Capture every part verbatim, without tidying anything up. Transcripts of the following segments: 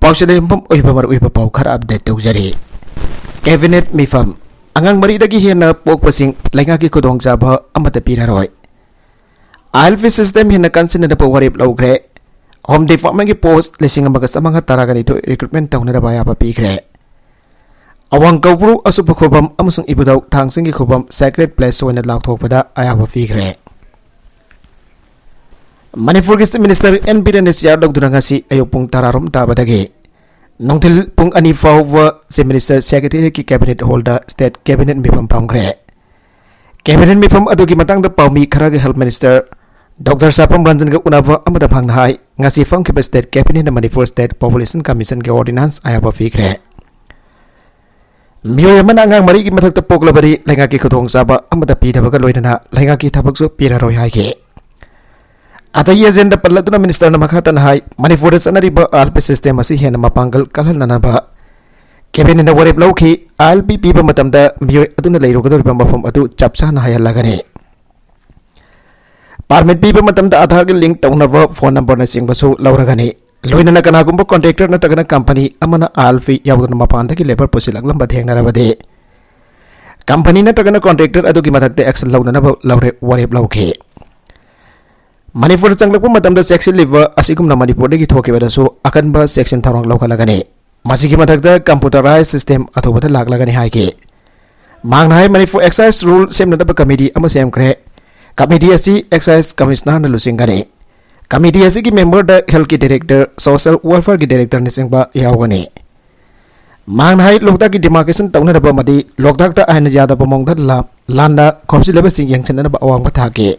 ꯄꯥꯎꯆꯦꯗ ꯌꯨꯝꯐꯝ ꯑꯣꯏꯕ ꯃꯔꯨꯑꯣꯏꯕ ꯄꯥꯎ ꯈꯔ ꯑꯞꯗꯦꯠ ꯇꯧꯖꯔꯤ꯫ ꯀꯦꯕꯤꯅꯦꯠ ꯃꯤꯐꯝ꯫ ꯑꯉꯥꯡ ꯃꯔꯤꯗꯒꯤ ꯍꯦꯟꯅ ꯄꯣꯛꯄꯁꯤꯡ ꯂꯩꯉꯥꯛꯀꯤ ꯈꯨꯗꯣꯡꯆꯥꯕ ꯑꯃꯠꯇ ꯄꯤꯔꯔꯣꯏ꯫ ꯑꯥꯏ ꯑꯦꯜ ꯄꯤ ꯁꯤꯁꯇꯦꯝ ꯍꯦꯟꯅ ꯀꯟꯁꯤꯟꯅꯅꯕ ꯋꯥꯔꯦꯞ ꯂꯧꯈ꯭ꯔꯦ꯫ ꯍꯣꯝ ꯗꯤꯄꯥꯔꯠꯃꯦꯟꯒꯤ ꯄꯣꯁ ꯂꯤꯁꯤꯡ ꯑꯃꯒ ꯆꯥꯃꯉꯥ ꯇꯔꯥꯒ ꯅꯤꯊꯣꯏ ꯔꯤꯀ꯭ꯔꯨꯠꯃꯦꯟ ꯇꯧꯅꯅꯕ ꯑꯌꯥꯕ ꯄꯤꯈ꯭ꯔꯦ꯫ ꯑꯋꯥꯡ ꯀꯧꯕ꯭ꯔꯨ, ꯑꯁꯨꯞꯄ ꯈꯨꯕꯝ ꯑꯃꯁꯨꯡ ꯏꯕꯨꯙꯧ ꯊꯥꯡꯁꯤꯡꯒꯤ ꯈꯨꯕꯝ ꯁꯦꯀ꯭ꯔꯦꯠ ꯄ꯭ꯂꯦꯁ ꯑꯣꯏꯅ ꯂꯥꯎꯊꯣꯛꯄꯗ ꯑꯌꯥꯕ ꯄꯤꯈ꯭ꯔꯦ꯫ ꯃꯅꯤꯄꯨꯔꯒꯤ ꯆꯤꯐ ꯃꯤꯅꯤꯁꯇꯔ ꯑꯦꯟ ꯕꯤꯔꯦꯟꯅ ꯆꯤꯌꯥꯔ ꯂꯧꯗꯨꯅ ꯉꯁꯤ ꯑꯌꯨꯛ ꯄꯨꯡ ꯇꯔꯥꯔꯣꯝ ꯇꯥꯕꯗꯒꯤ ꯅꯨꯡꯊꯤꯜ ꯄꯨꯡ ꯑꯅꯤ ꯐꯥꯎꯕ ꯆꯤꯐ ꯃꯤꯅꯤꯁꯇꯔ ꯁꯦꯀ꯭ꯔꯦꯇꯦꯔꯤꯌꯦꯠꯀꯤ ꯀꯦꯕꯤꯅꯦꯠ ꯍꯣꯜꯗ ꯁ꯭ꯇꯦꯠ ꯀꯦꯕꯤꯅꯦꯠ ꯃꯤꯐꯝ ꯄꯥꯝꯈ꯭ꯔꯦ꯫ ꯀꯦꯕꯤꯅꯦꯠ ꯃꯤꯐꯝ ꯑꯗꯨꯒꯤ ꯃꯇꯥꯡꯗ ꯄꯥꯎꯃꯤ ꯈꯔꯒ ꯍꯦꯜꯊ ꯃꯤꯅꯤꯁꯇꯔ ꯗꯣꯛꯇꯔ ꯁꯥꯄꯝ ꯔꯟꯖꯟꯒ ꯎꯅꯕ ꯑꯃꯗ ꯐꯪꯅ ꯍꯥꯏ, ꯉꯁꯤ ꯐꯝꯈꯤꯕ ꯁ꯭ꯇꯦꯠ ꯀꯦꯕꯤꯅꯦꯠꯅ ꯃꯅꯤꯄꯨꯔ ꯁ꯭ꯇꯦꯠ ꯄꯣꯄꯨꯂꯦꯁꯟ ꯀꯃꯤꯁꯟꯒꯤ ꯑꯣꯔꯗꯤꯅꯥꯟꯁ ꯑꯌꯥꯕ ꯄꯤꯈ꯭ꯔꯦ꯫ ꯃꯤꯑꯣꯏ ꯑꯃꯅ ꯑꯉꯥꯡ ꯃꯔꯤꯒꯤ ꯃꯊꯛꯇ ꯄꯣꯛꯂꯕꯗꯤ ꯂꯩꯉꯥꯛꯀꯤ ꯈꯨꯗꯣꯡꯆꯥꯕ ꯑꯃꯠꯇ ꯄꯤꯗꯕꯒ ꯂꯣꯏꯅꯅ ꯂꯩꯉꯥꯛꯀꯤ ꯊꯕꯛꯁꯨ ꯄꯤꯔꯔꯣꯏ ꯍꯥꯏꯈꯤ꯫ ꯑꯇꯩ ꯑꯦꯖꯦꯟꯗ ꯄꯜꯂꯗꯨꯅ ꯃꯤꯅꯤꯁꯇꯔꯅ ꯃꯈꯥ ꯇꯥꯅ ꯍꯥꯏ, ꯃꯅꯤꯄꯨꯔꯗ ꯆꯠꯅꯔꯤꯕ ꯑꯥꯏ ꯑꯦꯜ ꯄꯤ ꯁꯤꯁꯇꯦꯝ ꯑꯁꯤ ꯍꯦꯟꯅ ꯃꯄꯥꯡꯒꯜ ꯀꯜꯍꯟꯅꯅꯕ ꯀꯦꯕꯤꯅꯦꯠꯅ ꯋꯥꯔꯦꯞ ꯂꯧꯈꯤ꯫ ꯑꯥꯏ ꯑꯦꯜ ꯄꯤ ꯄꯤꯕ ꯃꯇꯝꯗ ꯃꯤꯑꯣꯏ ꯑꯗꯨꯅ ꯂꯩꯔꯨꯒꯗꯧꯔꯤꯕ ꯃꯐꯝ ꯑꯗꯨ ꯆꯞ ꯆꯥꯅ ꯍꯥꯏꯍꯜꯂꯒꯅꯤ꯫ ꯄꯥꯔꯃꯤꯠ ꯄꯤꯕ ꯃꯇꯝꯗ ꯑꯥꯙꯥꯔꯒꯤ ꯂꯤꯡ ꯇꯧꯅꯕ ꯐꯣꯟ ꯅꯝꯕꯔꯅꯆꯤꯡꯕꯁꯨ ꯂꯧꯔꯒꯅꯤ꯫ ꯂꯣꯏꯅꯅ ꯀꯅꯥꯒꯨꯝꯕ ꯀꯣꯟꯇ꯭ꯔꯦꯛꯇꯔ ꯅꯠꯇ꯭ꯔꯒꯅ ꯀꯝꯄꯅꯤ ꯑꯃꯅ ꯑꯥꯏ ꯑꯦꯜ ꯄꯤ ꯌꯥꯎꯗꯅ ꯃꯄꯥꯟꯗꯒꯤ ꯂꯦꯕꯔ ꯄꯨꯁꯤꯜꯂꯛꯂꯝꯕ ꯊꯦꯡꯅꯔꯕꯗꯤ, ꯀꯝꯄꯅꯤ ꯅꯠꯇ꯭ꯔꯒꯅ ꯀꯣꯟꯇ꯭ꯔꯦꯛꯇꯔ ꯑꯗꯨꯒꯤ ꯃꯊꯛꯇ ꯑꯦꯛꯁꯟ ꯂꯧꯅꯅꯕ ꯂꯧꯔꯦ-, ꯋꯥꯔꯦꯞ ꯂꯧꯈꯤ꯫ ꯃꯅꯤꯄꯨꯔꯗ ꯆꯪꯂꯛꯄ ꯃꯇꯝꯗ ꯆꯦꯛꯁꯤꯜꯂꯤꯕ ꯑꯁꯤꯒꯨꯝꯅ ꯃꯅꯤꯄꯨꯔꯗꯒꯤ ꯊꯣꯛꯈꯤꯕꯗꯁꯨ ꯑꯀꯟꯕ ꯆꯦꯛꯁꯤꯟ ꯊꯧꯔꯥꯡ ꯂꯧꯈꯠꯂꯒꯅꯤ꯫ ꯃꯁꯤꯒꯤ ꯃꯊꯛꯇ ꯀꯝꯄ꯭ꯌꯨꯇꯔꯥꯏꯖ ꯁꯤꯁꯇꯦꯝ ꯑꯊꯨꯕꯗ ꯂꯥꯛꯂꯒꯅꯤ ꯍꯥꯏꯈꯤ꯫ ꯃꯍꯥꯛꯅ ꯍꯥꯏ, ꯃꯅꯤꯄꯨꯔ ꯑꯦꯛꯁꯥꯏꯖ ꯔꯨꯜ ꯁꯦꯝꯅꯅꯕ ꯀꯃꯤꯇꯤ ꯑꯃ ꯁꯦꯝꯈ꯭ꯔꯦ꯫ ꯀꯃꯤꯇꯤ ꯑꯁꯤ ꯑꯦꯛꯁꯥꯏꯖ ꯀꯃꯤꯁꯅꯔꯅ ꯂꯨꯆꯤꯡꯒꯅꯤ꯫ ꯀꯃꯤꯇꯤ ꯑꯁꯤꯒꯤ ꯃꯦꯝꯕꯔꯗ ꯍꯦꯜꯊꯀꯤ ꯗꯥꯏꯔꯦꯛꯇꯔ, ꯁꯣꯁꯤꯌꯦꯜ ꯋꯦꯜꯐꯤꯌꯔꯒꯤ ꯗꯥꯏꯔꯦꯛꯇꯔꯅꯆꯤꯡꯕ ꯌꯥꯎꯒꯅꯤ꯫ ꯃꯍꯥꯛꯅ ꯍꯥꯏ, ꯂꯣꯛꯇꯥꯛꯀꯤ ꯗꯤꯃꯥꯔꯀꯦꯁꯟ ꯇꯧꯅꯅꯕ ꯑꯃꯗꯤ ꯂꯣꯛꯇꯥꯛꯇ ꯑꯥꯏꯟꯅ ꯌꯥꯗꯕ ꯃꯑꯣꯡꯗ ꯂꯥ-, ꯂꯥꯟꯅ ꯈꯣꯝꯖꯤꯜꯂꯕꯁꯤꯡ ꯌꯦꯡꯁꯤꯟꯅꯅꯕ ꯑꯋꯥꯡꯕ ꯊꯥꯛꯀꯤ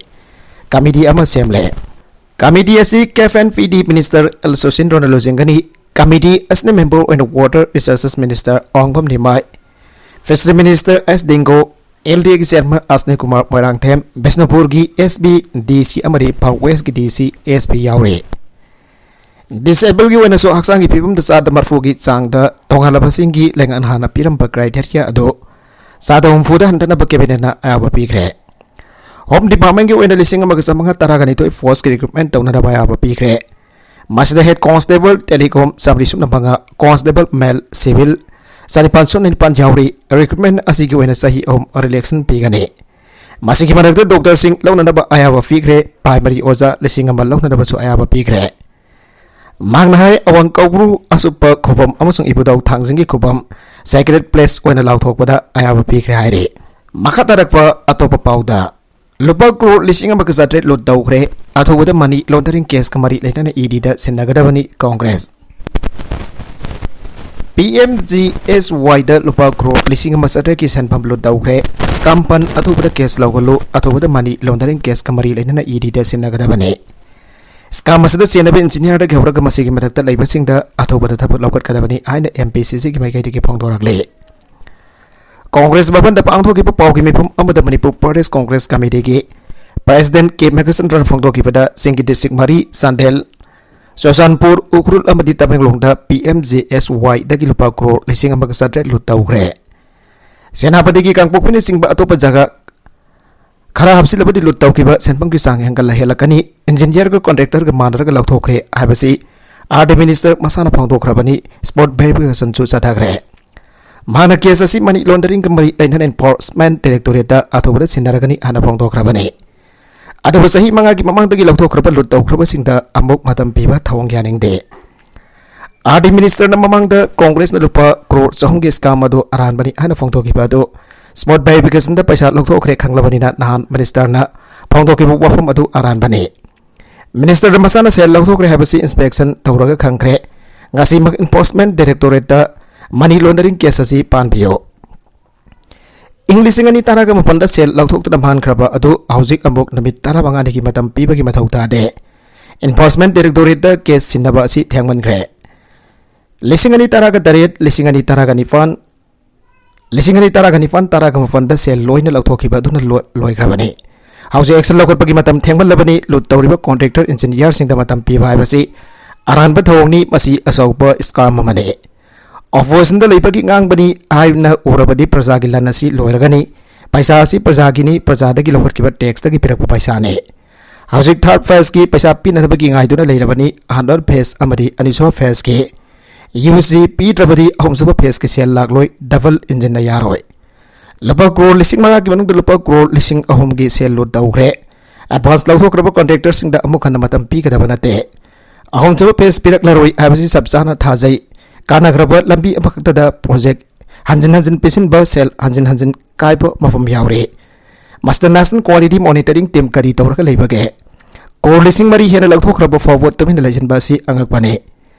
ꯀꯃꯤꯇꯤ ꯑꯃ ꯁꯦꯝꯂꯦ꯫ ꯀꯃꯤꯇꯤ ꯑꯁꯤ CAF and P D minister L ꯁꯨꯁꯤꯟꯗ꯭ꯔꯣꯅ ꯂꯨꯆꯤꯡꯒꯅꯤ꯫ ꯀꯃꯤꯇꯤ ꯑꯁꯤꯅ ꯃꯦꯝꯕꯔ ꯑꯣꯏꯅ water resources minister Awangbam Nimai, fishery minister S Dingo, L D ꯑꯦꯒꯤ ꯆꯦꯌꯔꯃꯦꯟ ꯑꯁꯅꯤ ꯀꯨꯃꯥꯔ ꯃꯣꯏꯔꯥꯡꯊꯦꯝ, ꯕꯤꯁꯅꯨꯄꯨꯔꯒꯤ ꯑꯦꯁ ꯕꯤ ꯗꯤ ꯁꯤ ꯑꯃꯗꯤ ꯐꯥꯔ ꯋꯦꯁꯀꯤ ꯗꯤ ꯁꯤ, ꯑꯦꯁ ꯄꯤ ꯌꯥꯎꯔꯤ꯫ ꯗꯤꯁꯑꯦꯕꯜꯒꯤ ꯑꯣꯏꯅꯁꯨ ꯍꯛꯆꯥꯡꯒꯤ ꯐꯤꯕꯝꯗ ꯆꯥꯗ ꯃꯔꯐꯨꯒꯤ ꯆꯥꯡꯗ ꯇꯣꯉꯥꯜꯂꯕꯁꯤꯡꯒꯤ ꯂꯩꯉꯥꯛꯅ ꯍꯥꯟꯅ ꯄꯤꯔꯝꯕ ꯀ꯭ꯔꯥꯏꯇꯦꯔꯤꯌꯥ ꯑꯗꯨ ꯆꯥꯗ ꯍꯨꯝꯐꯨꯗ ꯍꯟꯊꯅꯕ ꯀꯦꯕꯤꯅꯦꯠꯅ ꯑꯌꯥꯕ ꯄꯤꯈ꯭ꯔꯦ꯫ ꯍꯣꯝ ꯗꯤꯄꯥꯔꯠꯃꯦꯟꯒꯤ ꯑꯣꯏꯅ ꯂꯤꯁꯤꯡ ꯑꯃꯒ ꯆꯥꯃꯉꯥ ꯇꯔꯥꯒ ꯅꯤꯊꯣꯏ ꯄꯣꯁꯀꯤ ꯔꯤꯀ꯭ꯔꯨꯠꯃꯦꯟ ꯇꯧꯅꯅꯕ ꯑꯌꯥꯕ ꯄꯤꯈ꯭ꯔꯦ꯫ ꯃꯁꯤꯗ head constable telecom ꯆꯥꯃꯔꯤ ꯁꯨꯞꯅ ꯃꯉꯥ, constable male civil ꯆꯅꯤꯄꯥꯟ ꯁꯨꯞꯅ ꯅꯤꯄꯥꯟ ꯌꯥꯎꯔꯤ꯫ Recruitment ꯑꯁꯤꯒꯤ ꯑꯣꯏꯅ ꯆꯍꯤ ꯑꯍꯨꯝ relaxation ꯄꯤꯒꯅꯤ꯫ ꯃꯁꯤꯒꯤ ꯃꯔꯛꯇ doctorꯁꯤꯡ ꯂꯧꯅꯅꯕ ꯑꯌꯥꯕ ꯄꯤꯈ꯭ꯔꯦ꯫ Primary ꯑꯣꯖꯥ ꯂꯤꯁꯤꯡ ꯑꯃ ꯂꯧꯅꯅꯕꯁꯨ ꯑꯌꯥꯕ ꯄꯤꯈ꯭ꯔꯦ꯫ ꯃꯍꯥꯛꯅ ꯍꯥꯏ, ꯑꯋꯥꯡ ꯀꯧꯕ꯭ꯔꯨ, ꯑꯁꯨꯞꯄ ꯈꯨꯕꯝ ꯑꯃꯁꯨꯡ ꯏꯕꯨꯙꯧ ꯊꯥꯡꯖꯤꯡꯒꯤ ꯈꯨꯕꯝ sacred place ꯑꯣꯏꯅ ꯂꯥꯎꯊꯣꯛꯄꯗ ꯑꯌꯥꯕ ꯄꯤꯈ꯭ꯔꯦ ꯍꯥꯏꯔꯤ꯫ ꯃꯈꯥ ꯇꯥꯔꯛꯄ ꯑꯇꯣꯞꯄ ꯄꯥꯎꯗ, ꯂꯨꯄꯥ ꯀ꯭ꯔꯣꯔ ꯂꯤꯁꯤꯡ ꯑꯃꯒ ꯆꯥꯇ꯭ꯔꯦꯠ ꯂꯨꯠ ꯇꯧꯈ꯭ꯔꯦ꯫ ꯑꯊꯧꯕꯗ money laundering case ꯀ ꯃꯔꯤ ꯂꯩꯅꯅ ED ꯗ ꯁꯤꯟꯅꯒꯗꯕꯅꯤ ꯀꯣꯡꯒ꯭ꯔꯦꯁ꯫ ꯄꯤ ꯑꯦꯝ ꯖꯤ ꯑꯦꯁ ꯋꯥꯏꯗ ꯂꯨꯄꯥ ꯀ꯭ꯔꯣꯔ ꯂꯤꯁꯤꯡ ꯑꯃ ꯆꯥꯇ꯭ꯔꯦꯠꯀꯤ ꯁꯦꯟꯐꯝ ꯂꯨꯠ ꯇꯧꯈ꯭ꯔꯦ꯫ Scam fund ꯑꯊꯧꯕꯗ case ꯂꯧꯒꯜꯂꯨ, ꯑꯊꯧꯕꯗ money laundering case ꯀ ꯃꯔꯤ ꯂꯩꯅꯅ ED ꯗ ꯁꯤꯟꯅꯒꯗꯕꯅꯤ꯫ Scam ꯑꯁꯤꯗ ꯆꯦꯟꯅꯕ engineer ꯗꯒꯤ ꯍꯧꯔꯒ ꯃꯁꯤꯒꯤ ꯃꯊꯛꯇ ꯂꯩꯕꯁꯤꯡꯗ ꯑꯊꯧꯕꯗ ꯊꯕꯛ ꯂꯧꯈꯠꯀꯗꯕꯅꯤ ꯍꯥꯏꯅ M P C C ꯒꯤ ꯃꯥꯏꯀꯩꯗꯒꯤ ꯐꯣꯡꯗꯣꯔꯛꯂꯤ꯫ ꯀꯣꯡꯒ꯭ꯔꯦꯁ ꯚꯕꯟꯗ ꯄꯥꯡꯊꯣꯛꯈꯤꯕ ꯄꯥꯎꯒꯤ ꯃꯤꯐꯝ ꯑꯃꯗ ꯃꯅꯤꯄꯨꯔ ꯄ꯭ꯔꯗꯦꯁ ꯀꯣꯡꯒ꯭ꯔꯦꯁ ꯀꯃꯤꯇꯤꯒꯤ president K ꯃꯦꯘꯆꯟꯗ꯭ꯔꯅ ꯐꯣꯡꯗꯣꯛꯈꯤꯕꯗ, ꯆꯤꯡꯒꯤ district ꯃꯔꯤ, ꯆꯥꯟꯗꯦꯜ, ꯆꯨꯔꯆꯥꯟꯄꯨꯔ, ꯎꯈ꯭ꯔꯨꯜ ꯑꯃꯗꯤ ꯇꯃꯦꯡꯂꯣꯡꯗ P M G S Y ꯗꯒꯤ ꯂꯨꯄꯥ ꯀ꯭ꯔꯣꯔ ꯂꯤꯁꯤꯡ ꯑꯃꯒ ꯆꯥꯇ꯭ꯔꯦꯠ ꯂꯨꯠ ꯇꯧꯈ꯭ꯔꯦ꯫ ꯁꯦꯅꯥꯄꯇꯤꯒꯤ ꯀꯥꯡꯄꯣꯛꯄꯤꯅꯆꯤꯡꯕ ꯑꯇꯣꯞꯄ ꯖꯒꯥ ꯈꯔ ꯍꯥꯞꯆꯤꯜꯂꯕꯗꯤ ꯂꯨꯠ ꯇꯧꯈꯤꯕ ꯁꯦꯟꯐꯝꯒꯤ ꯆꯥꯡ ꯍꯦꯟꯒꯠꯂ ꯍꯦꯜꯂꯛꯀꯅꯤ꯫ Engineer ꯒ contractor ꯒ ꯃꯥꯟꯅꯔꯒ ꯂꯧꯊꯣꯛꯈ꯭ꯔꯦ ꯍꯥꯏꯕꯁꯤ R D minister ꯃꯁꯥꯅ ꯐꯣꯡꯗꯣꯛꯈ꯭ꯔꯕꯅꯤ꯫ Spot verification ꯁꯨ ꯆꯠꯊꯈ꯭ꯔꯦ꯫ ꯃꯍꯥꯛꯅ case ꯑꯁꯤ money laundering ꯒ ꯃꯔꯤ ꯂꯩꯅꯅ Enforcement Directorate ꯇ ꯑꯊꯨꯕꯗ ꯁꯤꯟꯅꯔꯒꯅꯤ ꯍꯥꯏꯅ ꯐꯣꯡꯗꯣꯛꯈ꯭ꯔꯕꯅꯤ꯫ ꯑꯗꯨꯒ ꯆꯍꯤ ꯃꯉꯥꯒꯤ ꯃꯃꯥꯡꯗꯒꯤ ꯂꯧꯊꯣꯛꯈ꯭ꯔꯕ ꯂꯨꯠ ꯇꯧꯈ꯭ꯔꯕꯁꯤꯡꯗ ꯑꯃꯨꯛ ꯃꯇꯝ ꯄꯤꯕ ꯊꯧꯑꯣꯡ ꯌꯥꯅꯤꯡꯗꯦ꯫ R D minister ꯅ ꯃꯃꯥꯡꯗ ꯀꯣꯡꯒ꯭ꯔꯦꯁꯅ ꯂꯨꯄꯥ ꯀ꯭ꯔꯣꯔ ꯆꯍꯨꯝꯒꯤ scam ꯑꯗꯨ ꯑꯔꯥꯟꯕꯅꯤ ꯍꯥꯏꯅ ꯐꯣꯡꯗꯣꯛꯈꯤꯕ ꯑꯗꯨ spot verification ꯗ ꯄꯩꯁꯥ ꯂꯧꯊꯣꯛꯈ꯭ꯔꯦ ꯈꯪꯂꯕꯅꯤꯅ ꯅꯍꯥꯟ minister ꯅ ꯐꯣꯡꯗꯣꯛꯈꯤꯕ ꯋꯥꯐꯝ ꯑꯗꯨ ꯑꯔꯥꯟꯕꯅꯤ꯫ Minister ꯃꯁꯥꯅ ꯁꯦꯜ ꯂꯧꯊꯣꯛꯈ꯭ꯔꯦ ꯍꯥꯏꯕꯁꯤ inspection ꯇꯧꯔꯒ ꯈꯪꯈ꯭ꯔꯦ꯫ ꯉꯁꯤꯃꯛ Enforcement Directorate ꯇ money laundering case ꯑꯁꯤ ꯄꯥꯟꯕꯤꯌꯨ꯫ ꯏꯪ ꯂꯤꯁꯤꯡ ꯑꯅꯤ ꯇꯔꯥꯒ ꯃꯥꯄꯟꯗ ꯁꯦꯜ ꯂꯧꯊꯣꯛꯇꯨꯅ ꯃꯥꯡꯈ꯭ꯔꯕ ꯑꯗꯨ ꯍꯧꯖꯤꯛ ꯑꯃꯨꯛ ꯅꯨꯃꯤꯠ ꯇꯔꯥꯃꯉꯥꯅꯤꯒꯤ ꯃꯇꯝ ꯄꯤꯕꯒꯤ ꯃꯊꯧ ꯇꯥꯗꯦ꯫ Enforcement Directorate ꯇ case ꯁꯤꯟꯅꯕ ꯑꯁꯤ ꯊꯦꯡꯃꯟꯈ꯭ꯔꯦ꯫ ꯂꯤꯁꯤꯡ ꯑꯅꯤ ꯇꯔꯥꯒ ꯇꯔꯦꯠ, ꯂꯤꯁꯤꯡ ꯑꯅꯤ ꯇꯔꯥꯒ ꯅꯤꯄꯥꯟ, ꯂꯤꯁꯤꯡ ꯑꯅꯤ ꯇꯔꯥꯒ ꯅꯤꯄꯥꯟ, ꯇꯔꯥꯒ ꯃꯥꯄꯟꯗ ꯁꯦꯜ ꯂꯣꯏꯅ ꯂꯧꯊꯣꯛꯈꯤꯕ ꯑꯗꯨꯅ ꯂꯣ-, ꯂꯣꯏꯈ꯭ꯔꯕꯅꯤ꯫ ꯍꯧꯖꯤꯛ action ꯂꯧꯈꯠꯄꯒꯤ ꯃꯇꯝ ꯊꯦꯡꯃꯜꯂꯕꯅꯤ꯫ ꯂꯨꯠ ꯇꯧꯔꯤꯕ contractor, engineer ꯁꯤꯡꯗ ꯃꯇꯝ ꯄꯤꯕ ꯍꯥꯏꯕꯁꯤ ꯑꯔꯥꯟꯕ ꯊꯧꯑꯣꯡꯅꯤ꯫ ꯃꯁꯤ ꯑꯆꯧꯕ scam ꯑꯃꯅꯤ꯫ Opposition ꯗ ꯂꯩꯕꯒꯤ ꯉꯥꯡꯕꯅꯤ ꯍꯥꯏꯅ ꯎꯔꯕꯗꯤ ꯄ꯭ꯔꯖꯥꯒꯤ ꯂꯟ ꯑꯁꯤ ꯂꯣꯏꯔꯒꯅꯤ꯫ ꯄꯩꯁꯥ ꯑꯁꯤ ꯄ꯭ꯔꯖꯥꯒꯤꯅꯤ, ꯄ꯭ꯔꯖꯥꯗꯒꯤ ꯂꯧꯈꯠꯈꯤꯕ tax ꯇꯒꯤ ꯄꯤꯔꯛꯄ ꯄꯩꯁꯥꯅꯤ꯫ ꯍꯧꯖꯤꯛ ꯊꯥꯔꯠ ꯐꯦꯁꯀꯤ ꯄꯩꯁꯥ ꯄꯤꯅꯅꯕꯒꯤ ꯉꯥꯏꯗꯨꯅ ꯂꯩꯔꯕꯅꯤ꯫ ꯑꯍꯥꯟꯕ ꯐꯦꯁ ꯑꯃꯗꯤ ꯑꯅꯤꯁꯨꯕ ꯐꯦꯁꯀꯤ ꯌꯨ ꯖꯤ ꯄꯤꯗ꯭ꯔꯕꯗꯤ ꯑꯍꯨꯝꯁꯨꯕ ꯐꯦꯁꯀꯤ ꯁꯦꯜ ꯂꯥꯛꯂꯣꯏ, ꯗꯕꯜ ꯏꯟꯖꯤꯟꯅ ꯌꯥꯔꯣꯏ꯫ ꯂꯨꯄꯥ ꯀ꯭ꯔꯣꯔ ꯂꯤꯁꯤꯡ ꯃꯉꯥꯒꯤ ꯃꯅꯨꯡꯗ ꯂꯨꯄꯥ ꯀ꯭ꯔꯣꯔ ꯂꯤꯁꯤꯡ ꯑꯍꯨꯝꯒꯤ ꯁꯦꯜ ꯂꯨꯠ ꯇꯧꯈ꯭ꯔꯦ꯫ ꯑꯦꯗꯚꯥꯟꯁ ꯂꯧꯊꯣꯛꯈ꯭ꯔꯕ ꯀꯣꯟꯇ꯭ꯔꯦꯛꯇꯔꯁꯤꯡꯗ ꯑꯃꯨꯛ ꯍꯟꯅ ꯃꯇꯝ ꯄꯤꯒꯗꯕ ꯅꯠꯇꯦ꯫ ꯑꯍꯨꯝꯁꯨꯕ ꯐꯦꯁ ꯄꯤꯔꯛꯂꯔꯣꯏ ꯍꯥꯏꯕꯁꯤ ꯆꯞ ꯆꯥꯅ ꯊꯥꯖꯩ꯫ ꯀꯥꯟꯅꯈ꯭ꯔꯕ ꯂꯝꯕꯤ ꯑꯃꯈꯛꯇꯗ ꯄ꯭ꯔꯣꯖꯦꯛ ꯍꯟꯖꯤꯟ ꯍꯟꯖꯤꯟ ꯄꯤꯁꯤꯟꯕ, ꯁꯦꯜ ꯍꯟꯖꯤꯟ ꯍꯟꯖꯤꯟ ꯀꯥꯏꯕ ꯃꯐꯝ ꯌꯥꯎꯔꯤ꯫ ꯃꯁꯤꯗ National Quality Monitoring Team ꯀꯔꯤ ꯇꯧꯔꯒ ꯂꯩꯕꯒꯦ? ꯀ꯭ꯔꯣꯔ ꯂꯤꯁꯤꯡ ꯃꯔꯤ ꯍꯦꯟꯅ ꯂꯧꯊꯣꯛꯈ꯭ꯔꯕ ꯐꯥꯎꯕ ꯇꯨꯃꯤꯟꯅ ꯂꯩꯁꯤꯟꯕ ꯑꯁꯤ ꯑꯉꯛꯄꯅꯤ꯫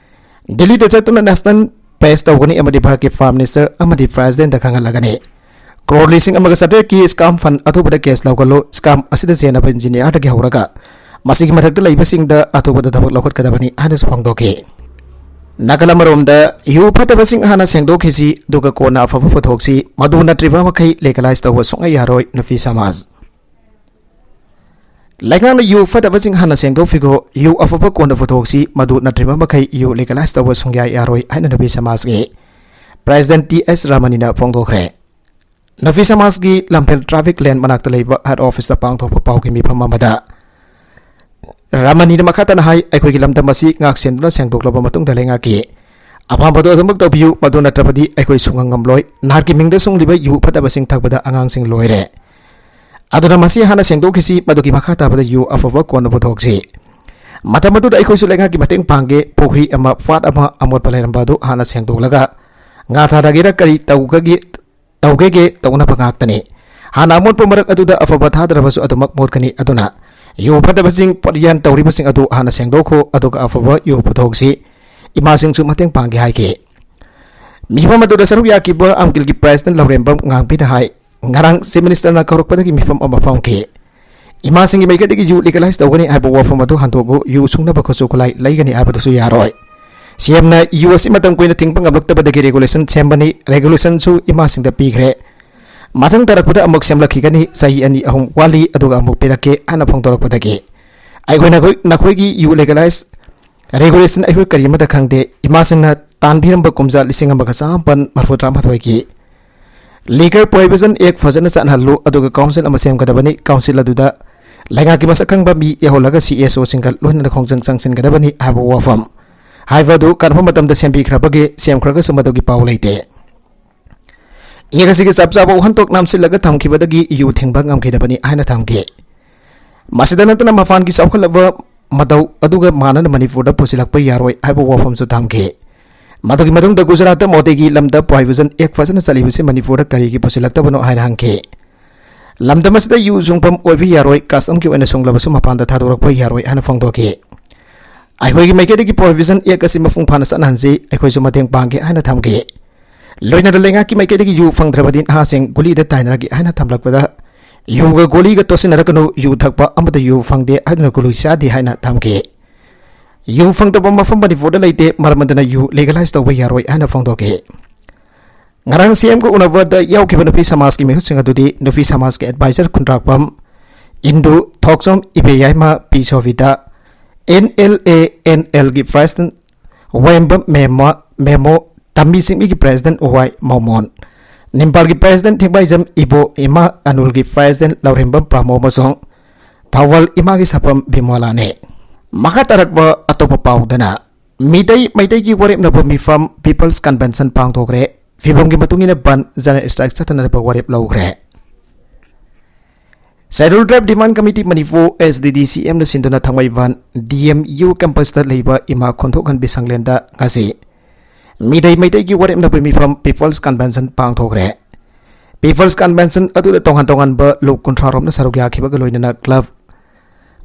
ꯗꯤꯜꯂꯤꯗ ꯆꯠꯇꯨꯅ ꯅꯦꯁꯅꯦꯜ ꯄ꯭ꯔꯦꯁ ꯇꯧꯒꯅꯤ ꯑꯃꯗꯤ ꯚꯥꯔꯠꯀꯤ ꯄ꯭ꯔꯥꯏꯝ ꯃꯤꯅꯤꯁꯇꯔ ꯑꯃꯗꯤ ꯄ꯭ꯔꯦꯁꯤꯗꯦꯟꯠꯇ ꯈꯪꯍꯜꯂꯒꯅꯤ꯫ ꯀ꯭ꯔꯣꯔ ꯂꯤꯁꯤꯡ ꯑꯃꯒ ꯆꯥꯇ꯭ꯔꯦꯠꯀꯤ ꯁ꯭ꯀꯥꯝ ꯐꯟ ꯑꯊꯨꯕꯗ ꯀꯦꯁ ꯂꯧꯒꯠꯂꯨ, ꯁ꯭ꯀꯥꯝ ꯑꯁꯤꯗ ꯆꯦꯟꯅꯕ ꯏꯟꯖꯤꯅꯤꯌꯥꯔꯗꯒꯤ ꯍꯧꯔꯒ ꯃꯁꯤꯒꯤ ꯃꯊꯛꯇ ꯂꯩꯕꯁꯤꯡꯗ ꯑꯊꯨꯕꯗ ꯊꯕꯛ ꯂꯧꯈꯠꯀꯗꯕꯅꯤ ꯍꯥꯏꯅꯁꯨ ꯐꯣꯡꯗꯣꯛꯈꯤ꯫ ꯅꯥꯀꯜ ꯑꯃꯔꯣꯝꯗ, ꯌꯨ ꯐꯠꯇꯕꯁꯤꯡ ꯍꯥꯟꯅ ꯁꯦꯡꯗꯣꯛꯈꯤꯁꯤ, ꯑꯗꯨꯒ ꯀꯣꯟꯅ ꯑꯐꯕ ꯄꯨꯊꯣꯛꯁꯤ, ꯃꯗꯨ ꯅꯠꯇ꯭ꯔꯤꯕ ꯃꯈꯩ ꯂꯤꯒꯦꯂꯥꯏꯖ ꯇꯧꯕ ꯁꯨꯡꯌꯥ ꯌꯥꯔꯣꯏ, ꯅꯨꯄꯤ ꯁꯃꯥꯖ꯫ ꯂꯩꯉꯥꯛꯅ ꯌꯨ ꯐꯠꯇꯕꯁꯤꯡ ꯍꯥꯟꯅ ꯁꯦꯡꯗꯣꯛꯄꯤꯈꯣ, ꯌꯨ ꯑꯐꯕ ꯀꯣꯟꯅ ꯄꯨꯊꯣꯛꯁꯤ, ꯃꯗꯨ ꯅꯠꯇ꯭ꯔꯤꯕ ꯃꯈꯩ ꯌꯨ ꯂꯤꯒꯦꯂꯥꯏꯖ ꯇꯧꯕ ꯁꯨꯡꯌꯥ ꯌꯥꯔꯣꯏ ꯍꯥꯏꯅ ꯅꯨꯄꯤ ꯁꯃꯥꯖꯀꯤ ꯄ꯭ꯔꯦꯁꯤꯗꯦꯟꯠ ꯇꯤ ꯑꯦꯁ ꯔꯥꯃꯅꯤꯅ ꯐꯣꯡꯗꯣꯛꯈ꯭ꯔꯦ꯫ ꯅꯨꯄꯤ ꯁꯃꯥꯖꯀꯤ ꯂꯝꯐꯦꯜ ꯇ꯭ꯔꯥꯐꯤꯛ ꯂꯦꯟ ꯃꯅꯥꯛꯇ ꯂꯩꯕ ꯍꯦꯗ ꯑꯣꯐꯤꯁꯇ ꯄꯥꯡꯊꯣꯛꯄ ꯄꯥꯎꯒꯤ ꯃꯤꯐꯝ ꯑꯃꯗ ꯔꯥꯃꯅꯤꯅ ꯃꯈꯥ ꯇꯥꯅ ꯍꯥꯏ, ꯑꯩꯈꯣꯏꯒꯤ ꯂꯝꯗꯝ ꯑꯁꯤ ꯉꯥꯛ ꯁꯦꯟꯗꯨꯅ ꯁꯦꯡꯗꯣꯛꯂꯕ ꯃꯇꯨꯡꯗ ꯂꯩꯉꯥꯛꯀꯤ ꯑꯄꯥꯝꯕꯗꯣ ꯑꯗꯨꯃꯛ ꯇꯧꯕꯤꯌꯨ, ꯃꯗꯨ ꯅꯠꯇ꯭ꯔꯕꯗꯤ ꯑꯩꯈꯣꯏ ꯁꯨꯡꯉꯝ ꯉꯝꯂꯣꯏ꯫ ꯅꯍꯥꯛꯀꯤ ꯃꯤꯡꯗ ꯁꯨꯡꯂꯤꯕ ꯌꯨ ꯐꯠꯇꯕꯁꯤꯡ ꯊꯛꯄꯗ ꯑꯉꯥꯡꯁꯤꯡ ꯂꯣꯏꯔꯦ꯫ ꯑꯗꯨꯅ ꯃꯁꯤ ꯍꯥꯟꯅ ꯁꯦꯡꯗꯣꯛꯈꯤꯁꯤ, ꯃꯗꯨꯒꯤ ꯃꯈꯥ ꯇꯥꯕꯗ ꯌꯨ ꯑꯐꯕ ꯀꯣꯟꯅ ꯄꯨꯊꯣꯛꯁꯤ꯫ ꯃꯇꯝ ꯑꯗꯨꯗ ꯑꯩꯈꯣꯏꯁꯨ ꯂꯩꯉꯥꯛꯀꯤ ꯃꯇꯦꯡ ꯄꯥꯡꯒꯦ꯫ ꯄꯨꯈ꯭ꯔꯤ ꯑꯃ, ꯄꯥꯠ ꯑꯃ ꯑꯃꯣꯠꯄ ꯂꯩꯔꯝꯕ ꯑꯗꯨ ꯍꯥꯟꯅ ꯁꯦꯡꯗꯣꯛꯂꯒ ꯉꯥ ꯊꯥꯗꯒꯦꯔꯥ ꯀꯔꯤ ꯇꯧꯒꯒꯦ, ꯇꯧꯒꯦꯒꯦ ꯇꯧꯅꯕ ꯉꯥꯛꯇꯅꯤ꯫ ꯍꯥꯟꯅ ꯑꯃꯣꯠꯄ ꯃꯔꯛ ꯑꯗꯨꯗ ꯑꯐꯕ ꯊꯥꯗ꯭ꯔꯕꯁꯨ ꯑꯗꯨꯃꯛ ꯃꯣꯠꯀꯅꯤ꯫ ꯑꯗꯨꯅ ꯌꯨ ꯐꯠꯇꯕꯁꯤꯡ ꯄꯣꯠꯌꯥꯟ ꯇꯧꯔꯤꯕꯁꯤꯡ ꯑꯗꯨ ꯍꯥꯟꯅ ꯁꯦꯡꯗꯣꯛꯈꯣ, ꯑꯗꯨꯒ ꯑꯐꯕ ꯌꯨ ꯄꯨꯊꯣꯛꯁꯤ꯫ ꯏꯃꯥꯁꯤꯡꯁꯨ ꯃꯇꯦꯡ ꯄꯥꯡꯒꯦ ꯍꯥꯏꯈꯤ꯫ ꯃꯤꯐꯝ ꯑꯗꯨꯗ ꯁꯔꯨꯛ ꯌꯥꯈꯤꯕ ꯑꯝꯀꯤꯜꯒꯤ ꯄ꯭ꯔꯦꯁꯤꯗꯦꯟꯠ ꯂꯧꯔꯦꯝꯕꯝ ꯉꯥꯡꯕꯤꯅ ꯍꯥꯏ, ꯉꯔꯥꯡ ꯆꯤꯐ ꯃꯤꯅꯤꯁꯇꯔꯅ ꯀꯧꯔꯛꯄꯗꯒꯤ ꯃꯤꯐꯝ ꯑꯃ ꯄꯥꯡꯈꯤ꯫ ꯏꯃꯥꯁꯤꯡꯒꯤ ꯃꯥꯏꯀꯩꯗꯒꯤ ꯌꯨ ꯂꯤꯒꯦꯂꯥꯏꯖ ꯇꯧꯒꯅꯤ ꯍꯥꯏꯕ ꯋꯥꯐꯝ ꯑꯗꯨ ꯍꯟꯗꯣꯛꯎ, ꯌꯨ ꯁꯨꯡꯅꯕ ꯈꯨꯠꯁꯨ ꯈꯨꯠꯂꯥꯏ ꯂꯩꯒꯅꯤ ꯍꯥꯏꯕꯗꯨꯁꯨ ꯌꯥꯔꯣꯏ꯫ ꯁꯤ ꯑꯦꯝꯅ ꯌꯨ ꯑꯁꯤ ꯃꯇꯝ ꯀꯨꯏꯅ ꯊꯤꯡꯕ ꯉꯝꯂꯛꯇꯕꯗꯒꯤ ꯔꯦꯒꯨꯂꯦꯁꯟ ꯁꯦꯝꯕꯅꯤ, ꯔꯦꯒꯨꯂꯦꯁꯟꯁꯨ ꯏꯃꯥꯁꯤꯡꯗ ꯄꯤꯈ꯭ꯔꯦ꯫ ꯃꯊꯪ ꯇꯥꯔꯛꯄꯗ ꯑꯃꯨꯛ ꯁꯦꯝꯂꯛꯈꯤꯒꯅꯤ, ꯆꯍꯤ ꯑꯅꯤ ꯑꯍꯨꯝ ꯋꯥꯠꯂꯤ, ꯑꯗꯨꯒ ꯑꯃꯨꯛ ꯄꯤꯔꯛꯀꯦ ꯍꯥꯏꯅ ꯐꯣꯡꯗꯣꯔꯛꯄꯗꯒꯤ ꯑꯩꯈꯣꯏ ꯅꯈꯣꯏ, ꯅꯈꯣꯏꯒꯤ ꯌꯨ ꯂꯤꯒꯦꯂꯥꯏꯖ ꯔꯦꯒꯨꯂꯦꯁꯟ ꯑꯩꯈꯣꯏ ꯀꯔꯤꯃꯠꯇ ꯈꯪꯗꯦ꯫ ꯏꯃꯥꯁꯤꯡꯅ ꯇꯥꯟꯕꯤꯔꯝꯕ ꯀꯨꯝꯖꯥ ꯂꯤꯁꯤꯡ ꯑꯃꯒ ꯆꯥꯃꯥꯄꯟ ꯃꯔꯤꯐꯨ ꯇꯔꯥꯃꯥꯊꯣꯏꯒꯤ ꯂꯤꯀꯔ ꯄ꯭ꯔꯣꯍꯤꯕꯤꯁꯟ ꯑꯦꯛ ꯐꯖꯅ ꯆꯠꯍꯜꯂꯨ, ꯑꯗꯨꯒ ꯀꯥꯎꯟꯁꯤꯜ ꯑꯃ ꯁꯦꯝꯒꯗꯕꯅꯤ꯫ ꯀꯥꯎꯟꯁꯤꯜ ꯑꯗꯨꯗ ꯂꯩꯉꯥꯛꯀꯤ ꯃꯁꯛ ꯈꯪꯕ ꯃꯤ ꯌꯧꯍꯜꯂꯒ ꯁꯤ ꯑꯦꯁ ꯑꯣꯁꯤꯡꯒ ꯂꯣꯏꯅꯅ ꯈꯣꯡꯖꯪ ꯆꯪꯁꯤꯟꯒꯗꯕꯅꯤ ꯍꯥꯏꯕ ꯋꯥꯐꯝ ꯍꯥꯏꯕ ꯑꯗꯨ ꯀꯔꯝꯕ ꯃꯇꯝꯗ ꯁꯦꯝꯕꯤꯈ꯭ꯔꯕꯒꯦ? ꯁꯦꯝꯈ꯭ꯔꯒꯁꯨ ꯃꯗꯨꯒꯤ ꯄꯥꯎ ꯂꯩꯇꯦ꯫ ꯑꯦꯛ ꯑꯁꯤꯒꯤ ꯆꯞ ꯆꯥꯕ ꯋꯥꯍꯟꯊꯣꯛ ꯅꯝꯁꯤꯜꯂꯒ ꯊꯝꯈꯤꯕꯗꯒꯤ ꯌꯨ ꯊꯤꯡꯕ ꯉꯝꯈꯤꯗꯕꯅꯤ ꯍꯥꯏꯅ ꯊꯝꯈꯤ꯫ ꯃꯁꯤꯗ ꯅꯠꯇꯅ ꯃꯄꯥꯟꯒꯤ ꯆꯥꯎꯈꯠꯂꯕ ꯃꯇꯧ ꯑꯗꯨꯒ ꯃꯥꯟꯅꯅ ꯃꯅꯤꯄꯨꯔꯗ ꯄꯨꯁꯤꯜꯂꯛꯄ ꯌꯥꯔꯣꯏ ꯍꯥꯏꯕ ꯋꯥꯐꯝꯁꯨ ꯊꯝꯈꯤ꯫ ꯃꯗꯨꯒꯤ ꯃꯇꯨꯡꯗ ꯒꯨꯖꯔꯥꯠꯇ ꯃꯣꯗꯤꯒꯤ ꯂꯝꯗ Prohibition Act ꯐꯖꯅ ꯆꯠꯂꯤꯕꯁꯤ ꯃꯅꯤꯄꯨꯔꯗ ꯀꯔꯤꯒꯤ ꯄꯨꯁꯤꯜꯂꯛꯇꯕꯅꯣ ꯍꯥꯏꯅ ꯍꯪꯈꯤ꯫ ꯂꯝꯗꯝ ꯑꯁꯤꯗ ꯌꯨ ꯁꯨꯡꯐꯝ ꯑꯣꯏꯕ ꯌꯥꯔꯣꯏ, custom ꯒꯤ ꯑꯣꯏꯅ ꯁꯨꯡꯂꯕꯁꯨ ꯃꯄꯥꯟꯗ ꯊꯥꯗꯣꯔꯛꯄ ꯌꯥꯔꯣꯏ ꯍꯥꯏꯅ ꯐꯣꯡꯗꯣꯛꯈꯤ꯫ ꯑꯩꯈꯣꯏꯒꯤ ꯃꯥꯏꯀꯩꯗꯒꯤ Prohibition Act ꯑꯁꯤ ꯃꯄꯨꯡ ꯐꯥꯅ ꯆꯠꯅꯍꯟꯁꯤ, ꯑꯩꯈꯣꯏꯁꯨ ꯃꯇꯦꯡ ꯄꯥꯡꯒꯦ ꯍꯥꯏꯅ ꯊꯝꯈꯤ꯫ ꯂꯣꯏꯅꯅ ꯂꯩꯉꯥꯛꯀꯤ ꯃꯥꯏꯀꯩꯗꯒꯤ ꯌꯨ ꯐꯪꯗ꯭ꯔꯕꯗꯤ ꯅꯍꯥꯁꯤꯡ ꯒꯨꯂꯤꯗ ꯇꯥꯏꯅꯔꯒꯦ ꯍꯥꯏꯅ ꯊꯝꯂꯛꯄꯗ, "ꯌꯨꯒ ꯒꯣꯂꯤꯒ ꯇꯣꯠꯁꯤꯟꯅꯔꯛꯀꯅꯨ, ꯌꯨ ꯊꯛꯄ ꯑꯃꯗ ꯌꯨ ꯐꯪꯗꯦ" ꯍꯥꯏꯗꯨꯅ ꯒꯨꯂꯤ ꯆꯥꯗꯦ ꯍꯥꯏꯅ ꯊꯝꯈꯤ꯫ ꯌꯨ ꯐꯪꯗꯕ ꯃꯐꯝ ꯃꯅꯤꯄꯨꯔꯗ ꯂꯩꯇꯦ, ꯃꯔꯝ ꯑꯗꯨꯅ ꯌꯨ legalize ꯇꯧꯕ ꯌꯥꯔꯣꯏ ꯍꯥꯏꯅ ꯐꯣꯡꯗꯣꯛꯈꯤ꯫ ꯉꯔꯥꯡ ꯁꯤ ꯑꯦꯝꯒ ꯎꯅꯕꯗ ꯌꯥꯎꯈꯤꯕ ꯅꯨꯄꯤ ꯁꯃꯥꯖꯀꯤ ꯃꯤꯍꯨꯠꯁꯤꯡ ꯑꯗꯨꯗꯤ ꯅꯨꯄꯤ ꯁꯃꯥꯖꯀꯤ advisor Khundrakpam Indu, Thokchom Ibeyaima P Sovita, N L A N ꯑꯦꯜꯒꯤ president ꯋꯥꯌꯦꯝꯕꯝ ꯃꯦꯃꯣ, ꯃꯦꯃꯣ, ꯇꯝꯕꯤ ꯁꯤꯡꯃꯤꯒꯤ president ꯋꯥꯏ ꯃꯣꯃꯣꯟ, ꯅꯤꯝꯄꯥꯜꯒꯤ president ꯊꯦꯡꯕꯥꯏꯖꯝ ꯏꯕꯣ, ꯏꯃꯥ ꯑꯅꯨꯜꯒꯤ president ꯂꯧꯔꯦꯝꯕꯝ ꯄ꯭ꯔꯃꯣ ꯑꯃꯁꯨꯡ ꯊꯧꯕꯥꯜ ꯏꯃꯥꯒꯤ ꯁꯥꯐꯝ ꯕꯤꯃꯣꯂꯥꯅꯤ꯫ ꯃꯈꯥ ꯇꯥꯔꯛꯄ ꯑꯇꯣꯞꯄ ꯄꯥꯎꯗꯅ, ꯃꯤꯇꯩ, ꯃꯩꯇꯩꯒꯤ ꯋꯥꯔꯦꯞꯅꯕ ꯃꯤꯐꯝ People's Convention ꯄꯥꯡꯊꯣꯛꯈ꯭ꯔꯦ꯫ ꯐꯤꯕꯝꯒꯤ ꯃꯇꯨꯡ ꯏꯟꯅ ꯕꯟ, general strike ꯆꯠꯊꯅꯅꯕ ꯋꯥꯔꯦꯞ ꯂꯧꯈ꯭ꯔꯦ꯫ Scheduled Tribe Demand Committee Manipur, S D D C M ꯅ ꯁꯤꯟꯗꯨꯅ ꯊꯥꯡꯃꯩꯕꯟ D M U campus ꯇ ꯂꯩꯕ ꯏꯃꯥ ꯈꯣꯟꯊꯣꯛꯍꯟꯕꯤ ꯁꯪꯂꯦꯟꯗ ꯉꯁꯤ ꯃꯤꯇꯩ, ꯃꯩꯇꯩꯒꯤ ꯋꯥꯔꯦꯞꯅꯕ ꯃꯤꯐꯝ People's Convention ꯄꯥꯡꯊꯣꯛꯈ꯭ꯔꯦ꯫ People's Convention ꯑꯗꯨꯗ ꯇꯣꯉꯥꯟ ꯇꯣꯉꯥꯟꯕ ꯂꯨꯞ ꯀꯨꯟꯊ꯭ꯔꯥ ꯔꯣꯝꯅ ꯁꯔꯨꯛ ꯌꯥꯈꯤꯕꯒ ꯂꯣꯏꯅꯅ club,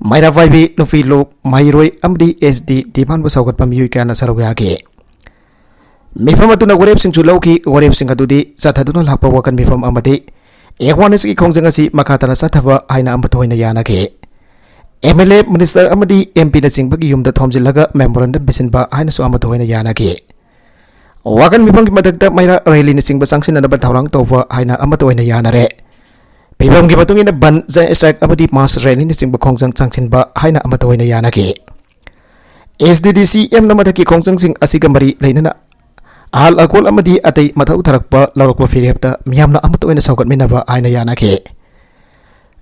ꯃꯩꯔꯥ ꯄꯥꯏꯕꯤ, ꯅꯨꯄꯤ ꯂꯨꯞ, ꯃꯍꯩꯔꯣꯏ ꯑꯃꯗꯤ S T demand ꯕꯨ ꯁꯧꯒꯠꯄ ꯃꯤꯑꯣꯏ ꯀꯌꯥꯅ ꯁꯔꯨꯛ ꯌꯥꯈꯤ꯫ ꯃꯤꯐꯝ ꯑꯗꯨꯅ ꯋꯥꯔꯦꯞꯁꯤꯡꯁꯨ ꯂꯧꯈꯤ꯫ ꯋꯥꯔꯦꯞꯁꯤꯡ ꯑꯗꯨꯗꯤ ꯆꯠꯊꯗꯨꯅ ꯂꯥꯛꯄ ꯋꯥꯀꯟ ꯃꯤꯐꯝ ꯑꯃꯗꯤ awareness ꯀꯤ ꯈꯣꯡꯖꯪ ꯑꯁꯤ ꯃꯈꯥ ꯇꯥꯅ ꯆꯠꯊꯕ ꯍꯥꯏꯅ ꯑꯃꯠꯇ ꯑꯣꯏꯅ ꯌꯥꯅꯈꯤ꯫ M L A, minister ꯑꯃꯗꯤ M P ꯅꯆꯤꯡꯕꯒꯤ ꯌꯨꯝꯗ ꯊꯣꯝꯖꯤꯜꯂꯒ memorandum ꯄꯤꯁꯤꯟꯕ ꯍꯥꯏꯅꯁꯨ ꯑꯃꯠꯇ ꯑꯣꯏꯅ ꯌꯥꯅꯈꯤ꯫ ꯋꯥꯀꯟ ꯃꯤꯐꯝꯒꯤ ꯃꯊꯛꯇ ꯃꯩꯔꯥ rally ꯅꯆꯤꯡꯕ ꯆꯪꯁꯤꯟꯅꯅꯕ ꯊꯧꯔꯥꯡ ꯇꯧꯕ ꯍꯥꯏꯅ ꯑꯃꯠꯇ ꯑꯣꯏꯅ ꯌꯥꯅꯔꯦ꯫ ꯐꯤꯕꯝꯒꯤ ꯃꯇꯨꯡ ꯏꯟꯅ ꯕꯟ, general strike ꯑꯃꯗꯤ mass rally ꯅꯆꯤꯡꯕ ꯈꯣꯡꯖꯪ ꯆꯪꯁꯤꯟꯕ ꯍꯥꯏꯅ ꯑꯃꯠꯇ ꯑꯣꯏꯅ ꯌꯥꯅꯈꯤ꯫ S D D C M ꯅ ꯃꯊꯛꯀꯤ ꯈꯣꯡꯖꯪꯁꯤꯡ ꯑꯁꯤꯒ ꯃꯔꯤ ꯂꯩꯅꯅ ꯑꯍꯜ ꯑꯀꯣꯜ ꯑꯃꯗꯤ ꯑꯇꯩ ꯃꯊꯧ ꯊꯥꯔꯛꯄ ꯂꯧꯔꯛꯄ ꯐꯤꯔꯦꯞꯇ ꯃꯤꯌꯥꯝꯅ ꯑꯃꯠꯇ ꯑꯣꯏꯅ ꯁꯧꯒꯠꯃꯤꯟꯅꯕ ꯍꯥꯏꯅ ꯌꯥꯅꯈꯤ꯫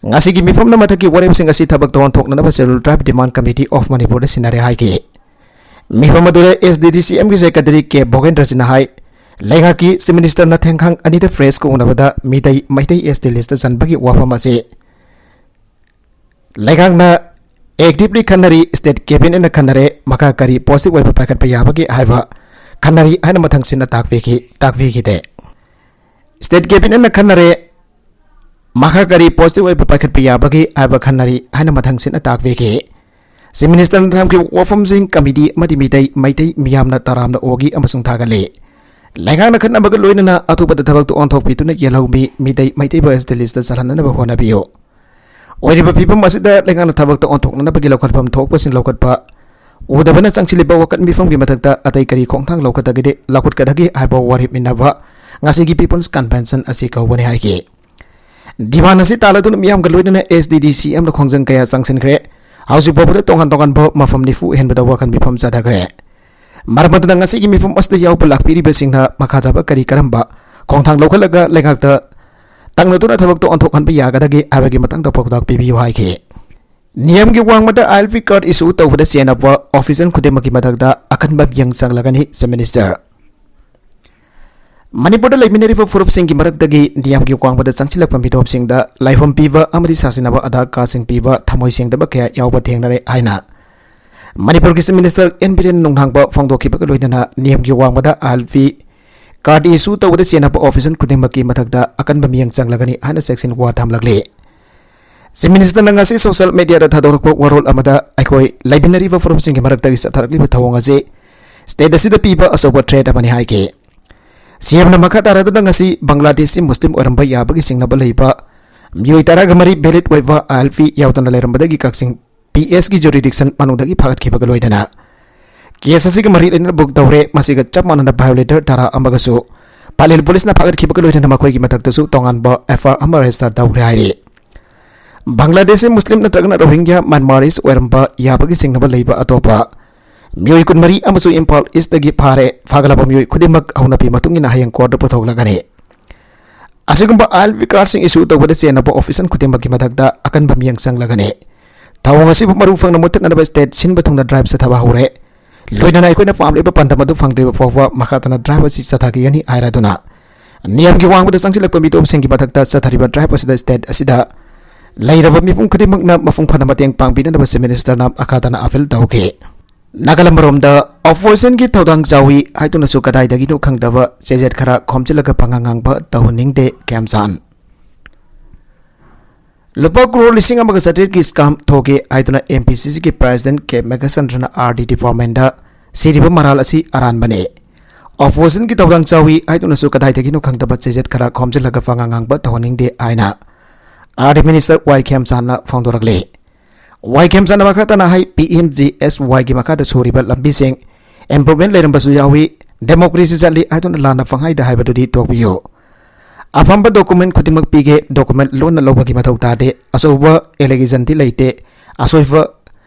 ꯉꯁꯤꯒꯤ ꯃꯤꯐꯝꯗ ꯃꯊꯛꯀꯤ ꯋꯥꯔꯦꯞꯁꯤꯡ ꯑꯁꯤ ꯊꯕꯛꯇ ꯑꯣꯟꯊꯣꯛꯅꯅꯕ Scheduled Tribe Demand Committee of Manipur ꯗ ꯁꯤꯟꯅꯔꯦ ꯍꯥꯏꯈꯤ꯫ ꯃꯤꯐꯝ ꯑꯗꯨꯗ S D D C M ꯒꯤ Secretary K ꯚꯣꯒꯦꯟꯗ꯭ꯔꯖꯤꯅ ꯍꯥꯏ, ꯂꯩꯉꯥꯛꯀꯤ Chief Minister ꯅ ꯊꯦꯡꯈꯥꯡ ꯑꯅꯤꯗ press ꯀ ꯎꯅꯕꯗ Meitei, Meitei S T list ꯇ ꯆꯟꯕꯒꯤ ꯋꯥꯐꯝ ꯑꯁꯤ ꯂꯩꯉꯥꯛꯅ actively ꯈꯟꯅꯔꯤ, State Cabinet ꯅ ꯈꯟꯅꯔꯦ, ꯃꯈꯥ ꯀꯔꯤ positive ꯑꯣꯏꯕ ꯄꯥꯏꯈꯠꯄ ꯌꯥꯕꯒꯦ ꯍꯥꯏꯕ ꯈꯟꯅꯔꯤ ꯍꯥꯏꯅ ꯃꯊꯪ ꯁꯤꯟꯅ ꯇꯥꯛꯄꯤꯈꯤ, ꯇꯥꯛꯄꯤꯈꯤꯗꯦ꯫ State Cabinet ꯅ ꯈꯟꯅꯔꯦ, ꯃꯈꯥ ꯀꯔꯤ positive ꯑꯣꯏꯕ ꯄꯥꯏꯈꯠꯄ ꯌꯥꯕꯒꯦ ꯍꯥꯏꯕ ꯈꯟꯅꯔꯤ ꯍꯥꯏꯅ ꯃꯊꯪ ꯁꯤꯟꯅ ꯇꯥꯛꯄꯤꯈꯤ꯫ Chief Minister ꯅ ꯊꯝꯈꯤꯕ ꯋꯥꯐꯝꯁꯤꯡ committee ꯑꯃꯗꯤ ꯃꯤꯇꯩ, ꯃꯩꯇꯩ ꯃꯤꯌꯥꯝꯅ ꯇꯔꯥꯝꯅ ꯑꯣꯛꯏ ꯑꯃꯁꯨꯡ ꯊꯥꯒꯠꯂꯤ꯫ ꯂꯩꯉꯥꯛꯅ ꯈꯟꯅꯕꯒ ꯂꯣꯏꯅꯅ ꯑꯊꯨꯕꯗ ꯊꯕꯛꯇ ꯑꯣꯟꯊꯣꯛꯄꯤꯗꯨꯅ ꯌꯦꯜꯍꯧꯃꯤ ꯃꯤꯇꯩ, ꯃꯩꯇꯩꯕꯨ S T list ꯇ ꯆꯜꯍꯟꯅꯅꯕ ꯍꯣꯠꯅꯕꯤꯌꯨ꯫ ꯑꯣꯏꯔꯤꯕ ꯐꯤꯕꯝ ꯑꯁꯤꯗ ꯂꯩꯉꯥꯛꯅ ꯊꯕꯛꯇ ꯑꯣꯟꯊꯣꯛꯅꯅꯕꯒꯤ ꯂꯧꯈꯠꯐꯝ ꯊꯣꯛꯄꯁꯤꯡ ꯂꯧꯈꯠꯄ ꯎꯗꯕꯅ ꯆꯪꯁꯤꯜꯂꯤꯕ ꯋꯥꯀꯠ ꯃꯤꯐꯝꯒꯤ ꯃꯊꯛꯇ ꯑꯇꯩ ꯀꯔꯤ ꯈꯣꯡꯊꯥꯡ ꯂꯧꯈꯠꯇꯒꯦ, ꯂꯧꯈꯠꯀꯗꯒꯦ ꯍꯥꯏꯕ ꯋꯥꯔꯦꯞꯃꯤꯟꯅꯕ ꯉꯁꯤꯒꯤ People's Convention ꯑꯁꯤ ꯀꯧꯕꯅꯤ ꯍꯥꯏꯈꯤ꯫ Demand ꯑꯁꯤ ꯇꯥꯂꯗꯨꯅ ꯃꯤꯌꯥꯝꯒ ꯂꯣꯏꯅꯅ S D D C M ꯗ ꯈꯣꯡꯖꯪ ꯀꯌꯥ ꯆꯪꯁꯤꯟꯈ꯭ꯔꯦ꯫ ꯍꯧꯖꯤꯛ ꯐꯥꯎꯕꯗ ꯇꯣꯉꯥꯟ ꯇꯣꯉꯥꯟꯕ ꯃꯐꯝ ꯅꯤꯐꯨ ꯍꯦꯟꯕꯗ ꯋꯥꯀꯠ ꯃꯤꯐꯝ ꯆꯠꯊꯈ꯭ꯔꯦ꯫ ꯃꯔꯝ ꯑꯗꯨꯅ ꯉꯁꯤꯒꯤ ꯃꯤꯐꯝ ꯑꯁꯤꯗ ꯌꯥꯎꯕ ꯂꯥꯛꯄꯤꯔꯤꯕꯁꯤꯡꯅ ꯃꯈꯥ ꯇꯥꯕ ꯀꯔꯤ ꯀꯔꯝꯕ ꯈꯣꯡꯊꯥꯡ ꯂꯧꯈꯠꯂꯒ ꯂꯩꯉꯥꯛꯇ ꯇꯛꯅꯗꯨꯅ ꯊꯕꯛꯇ ꯑꯣꯟꯊꯣꯛꯍꯟꯕ ꯌꯥꯒꯗꯒꯦ ꯍꯥꯏꯕꯒꯤ ꯃꯇꯥꯡꯗ ꯄꯥꯎꯇꯥꯛ ꯄꯤꯕꯤꯌꯨ ꯍꯥꯏꯈꯤ꯫ ꯅꯤꯌꯝꯒꯤ ꯋꯥꯡꯃꯗ I L P card issue ꯇꯧꯕꯗ ꯆꯦꯟꯅꯕ official ꯈꯨꯗꯤꯡꯃꯛꯀꯤ ꯃꯊꯛꯇ ꯑꯀꯟꯕ ꯃꯤꯠꯌꯦꯡ ꯆꯪꯂꯒꯅꯤ, Chief Minister꯫ ꯃꯅꯤꯄꯨꯔꯗ ꯂꯩꯃꯤꯟꯅꯔꯤꯕ ꯐꯨꯔꯨꯞꯁꯤꯡꯒꯤ ꯃꯔꯛꯇꯒꯤ ꯅꯤꯌꯝꯒꯤ ꯋꯥꯡꯃꯗ ꯆꯪꯁꯤꯜꯂꯛꯄ ꯃꯤꯇꯣꯞꯁꯤꯡꯗ ꯂꯥꯏꯐꯝ ꯄꯤꯕ ꯑꯃꯗꯤ ꯁꯥꯁꯤꯟꯅꯕ ꯑꯙꯥꯔ ꯀꯥꯔꯗꯁꯤꯡ ꯄꯤꯕ ꯊꯃꯣꯏ ꯁꯦꯡꯗꯕ ꯀꯌꯥ ꯌꯥꯎꯕ ꯊꯦꯡꯅꯔꯦ ꯍꯥꯏꯅ ꯃꯅꯤꯄꯨꯔꯒꯤ Chief Minister N ꯕꯤꯔꯦꯟ ꯅꯣꯡꯊꯥꯡꯕ ꯐꯣꯡꯗꯣꯛꯈꯤꯕꯒ ꯂꯣꯏꯅꯅ ꯅꯤꯌꯝꯒꯤ ꯋꯥꯡꯃꯗ I L P card issue ꯇꯧꯕꯗ ꯆꯦꯟꯅꯕ official ꯈꯨꯗꯤꯡꯃꯛꯀꯤ ꯃꯊꯛꯇ ꯑꯀꯟꯕ ꯃꯤꯠꯌꯦꯡ ꯆꯪꯂꯒꯅꯤ ꯍꯥꯏꯅ ꯆꯦꯛꯁꯤꯟ ꯋꯥ ꯊꯝꯂꯛꯂꯤ꯫ Chief Minister ꯅ ꯉꯁꯤ social media ꯗ ꯊꯥꯗꯣꯔꯛꯄ ꯋꯥꯔꯣꯜ ꯑꯃꯗ ꯑꯩꯈꯣꯏ ꯂꯩꯃꯤꯟꯅꯔꯤꯕ ꯐꯨꯔꯨꯞꯁꯤꯡꯒꯤ ꯃꯔꯛꯇꯒꯤ ꯆꯠꯊꯔꯛꯂꯤꯕ ꯊꯧꯑꯣꯡ ꯑꯁꯤ state ꯑꯁꯤꯗ ꯄꯤꯕ ꯑꯆꯧꯕ threat ꯑꯃꯅꯤ ꯍꯥꯏꯈꯤ꯫ C M ꯅ ꯃꯈꯥ ꯇꯥꯔꯗꯨꯅ ꯉꯁꯤ ꯕꯪꯒ꯭ꯂꯥꯗꯦꯁꯤ Muslim ꯑꯣꯏꯔꯝꯕ ꯌꯥꯕꯒꯤ ꯆꯤꯡꯅꯕ ꯂꯩꯕ ꯃꯤꯑꯣꯏ ꯇꯔꯥꯒ ꯃꯔꯤ valid ꯑꯣꯏꯕ I L P ꯌꯥꯎꯗꯅ ꯂꯩꯔꯝꯕꯗꯒꯤ ꯀꯛꯆꯤꯡ P S ꯒꯤ jurisdiction ꯃꯅꯨꯡꯗꯒꯤ ꯐꯥꯒꯠꯈꯤꯕꯒ ꯂꯣꯏꯅꯅ case ꯑꯁꯤꯒ ꯃꯔꯤ ꯂꯩꯅꯅ book ꯇꯧꯔꯦ꯫ ꯃꯁꯤꯒ ꯆꯞ ꯃꯥꯟꯅꯅ violator ꯇꯔꯥ ꯑꯃꯒꯁꯨ ꯄꯂꯦꯜ police ꯅ ꯐꯥꯒꯠꯈꯤꯕꯒ ꯂꯣꯏꯅꯅ ꯃꯈꯣꯏꯒꯤ ꯃꯊꯛꯇꯁꯨ ꯇꯣꯉꯥꯟꯕ F I R ꯑꯃ register ꯇꯧꯈ꯭ꯔꯦ ꯍꯥꯏꯔꯤ꯫ ꯕꯪꯒ꯭ꯂꯥꯗꯦꯁꯤ Muslim ꯅꯠꯇ꯭ꯔꯒꯅ ꯔꯣꯍꯤꯡꯒ꯭ꯌꯥ, ꯃ꯭ꯌꯥꯟꯃꯥꯔꯤꯁ ꯑꯣꯏꯔꯝꯕ ꯌꯥꯕꯒꯤ ꯆꯤꯡꯅꯕ ꯂꯩꯕ ꯑꯇꯣꯞꯄ ꯃꯤꯑꯣꯏ ꯀꯨꯟꯃꯔꯤ ꯑꯃꯁꯨ ꯏꯝꯐꯥꯜ East ꯇꯒꯤ ꯐꯥꯔꯦ꯫ ꯐꯥꯒꯠꯂꯕ ꯃꯤꯑꯣꯏ ꯈꯨꯗꯤꯡꯃꯛ ꯍꯧꯅꯕꯤ ꯃꯇꯨꯡ ꯏꯟꯅ ꯍꯌꯦꯡ court ꯇ ꯄꯨꯊꯣꯛꯂꯒꯅꯤ꯫ ꯑꯁꯤꯒꯨꯝꯕ ꯑꯥꯏ ꯑꯦꯜ ꯕꯤ ꯀꯥꯔꯗꯁꯤꯡ ꯏꯁꯨ ꯇꯧꯕꯗ ꯆꯦꯟꯅꯕ ꯑꯣꯐꯤꯁꯤꯌꯦꯜ ꯈꯨꯗꯤꯡꯃꯛꯀꯤ ꯃꯊꯛꯇ ꯑꯀꯟꯕ ꯃꯤꯠꯌꯦꯡ ꯆꯪꯂꯒꯅꯤ꯫ ꯊꯧꯑꯣꯡ ꯑꯁꯤꯕꯨ ꯃꯔꯨ ꯐꯪꯅ ꯃꯨꯠꯊꯠꯅꯅꯕ ꯁ꯭ꯇꯦꯠ ꯁꯤꯟꯕ ꯊꯨꯡꯅ ꯗ꯭ꯔꯥꯏꯚ ꯆꯠꯊꯕ ꯍꯧꯔꯦ꯫ ꯂꯣꯏꯅꯅ ꯑꯩꯈꯣꯏꯅ ꯄꯥꯝꯂꯤꯕ ꯄꯥꯟꯗꯝ ꯑꯗꯨ ꯐꯪꯗ꯭ꯔꯤꯕ ꯐꯥꯎꯕ ꯃꯈꯥ ꯇꯥꯅ ꯗ꯭ꯔꯥꯏꯚ ꯑꯁꯤ ꯆꯠꯊꯈꯤꯒꯅꯤ ꯍꯥꯏꯔꯗꯨꯅ ꯅꯤꯌꯝꯒꯤ ꯋꯥꯡꯃꯗ ꯆꯪꯁꯤꯜꯂꯛꯄ ꯃꯤꯇꯣꯞꯁꯤꯡꯒꯤ ꯃꯊꯛꯇ ꯆꯠꯊꯔꯤꯕ ꯗ꯭ꯔꯥꯏꯚ ꯑꯁꯤꯗ ꯁ꯭ꯇꯦꯠ ꯑꯁꯤꯗ ꯂꯩꯔꯕ ꯃꯤꯄꯨꯝ ꯈꯨꯗꯤꯡꯃꯛꯅ ꯃꯄꯨꯡ ꯐꯥꯅ ꯃꯇꯦꯡ ꯄꯥꯡꯕꯤꯅꯅꯕ ꯆꯤꯐ ꯃꯤꯅꯤꯁꯇꯔꯅ ꯃꯈꯥ ꯇꯥꯅ ꯑꯥꯄꯤꯜ ꯇꯧꯈꯤ꯫ ꯅꯥꯒꯥꯂꯦꯟ ꯃꯔꯣꯝꯗ ꯑꯣꯄꯣꯖꯤꯁꯟꯒꯤ ꯊꯧꯗꯥꯡ ꯆꯥꯎꯏ ꯍꯥꯏꯗꯨꯅꯁꯨ ꯀꯗꯥꯏꯗꯒꯤꯅꯣ ꯈꯪꯗꯕ ꯆꯦꯖꯦꯠ ꯈꯔ ꯈꯣꯝꯖꯤꯜꯂꯒ ꯄꯉꯥꯡ ꯉꯥꯡꯕ ꯇꯧꯍꯟꯅꯤꯡꯗꯦ ꯈꯦꯝꯆꯥꯟ꯫ ꯂꯨꯄꯥ ꯀ꯭ꯔꯣꯔ ꯂꯤꯁꯤꯡ ꯑꯃꯒ ꯆꯥꯇ꯭ꯔꯦꯠꯀꯤ ꯁ꯭ꯀꯥꯝ ꯊꯣꯛꯀꯦ ꯍꯥꯏꯗꯨꯅ ꯑꯦꯝ ꯄꯤ ꯁꯤ ꯁꯤꯒꯤ ꯄ꯭ꯔꯦꯁꯤꯗꯦꯟꯠ ꯀꯦ ꯃꯦꯘꯆꯟꯗ꯭ꯔꯅ ꯑꯥꯔ ꯗꯤ ꯗꯤꯄꯥꯔꯠꯃꯦꯟꯠꯇ ꯁꯤꯔꯤꯕ ꯃꯔꯥꯜ ꯑꯁꯤ ꯑꯔꯥꯟꯕꯅꯤ꯫ ꯑꯣꯄꯣꯖꯤꯁꯟꯒꯤ ꯊꯧꯗꯥꯡ ꯆꯥꯎꯏ ꯍꯥꯏꯗꯨꯅꯁꯨ ꯀꯗꯥꯏꯗꯒꯤꯅꯣ ꯈꯪꯗꯕ ꯆꯦꯖꯦꯠ ꯈꯔ ꯈꯣꯝꯖꯤꯜꯂꯒ ꯄꯉꯥꯡ ꯉꯥꯡꯕ ꯇꯧꯍꯟꯅꯤꯡꯗꯦ ꯍꯥꯏꯅ ꯑꯥꯔ ꯗꯤ ꯃꯤꯅꯤꯁꯇꯔ ꯋꯥꯏ ꯈꯦꯝꯆꯥꯟꯅ ꯐꯣꯡꯗꯣꯔꯛꯂꯤ꯫ ꯋꯥꯏ ꯈꯦꯝꯆꯥꯟꯅ ꯃꯈꯥ ꯇꯥꯅ ꯍꯥꯏ, ꯄꯤ ꯑꯦꯝ ꯖꯤ ꯑꯦꯁ ꯋꯥꯏꯒꯤ ꯃꯈꯥꯗ ꯁꯨꯔꯤꯕ ꯂꯝꯕꯤꯁꯤꯡ ꯏꯝꯄ꯭ꯔꯨꯚꯃꯦꯟꯠ ꯂꯩꯔꯝꯕꯁꯨ ꯌꯥꯎꯏ, ꯗꯦꯃꯣꯀ꯭ꯔꯦꯁꯤ ꯆꯠꯂꯤ ꯍꯥꯏꯗꯨꯅ ꯂꯥꯟꯅ ꯄꯪꯍꯥꯏꯗ ꯍꯥꯏꯕꯗꯨꯗꯤ ꯇꯣꯛꯄꯤꯌꯨ꯫ ꯑꯐꯕ ꯗꯣꯀꯨꯃꯦꯟꯠ ꯈꯨꯗꯤꯡꯃꯛ ꯄꯤꯒꯦ, ꯗꯣꯀꯨꯃꯦꯟꯠ ꯂꯣꯟꯅ ꯂꯧꯕꯒꯤ ꯃꯊꯧ ꯇꯥꯗꯦ, ꯑꯆꯧꯕ ꯑꯦꯂꯤꯒꯦꯁꯟꯗꯤ ꯂꯩꯇꯦ, ꯑꯁꯣꯏꯕ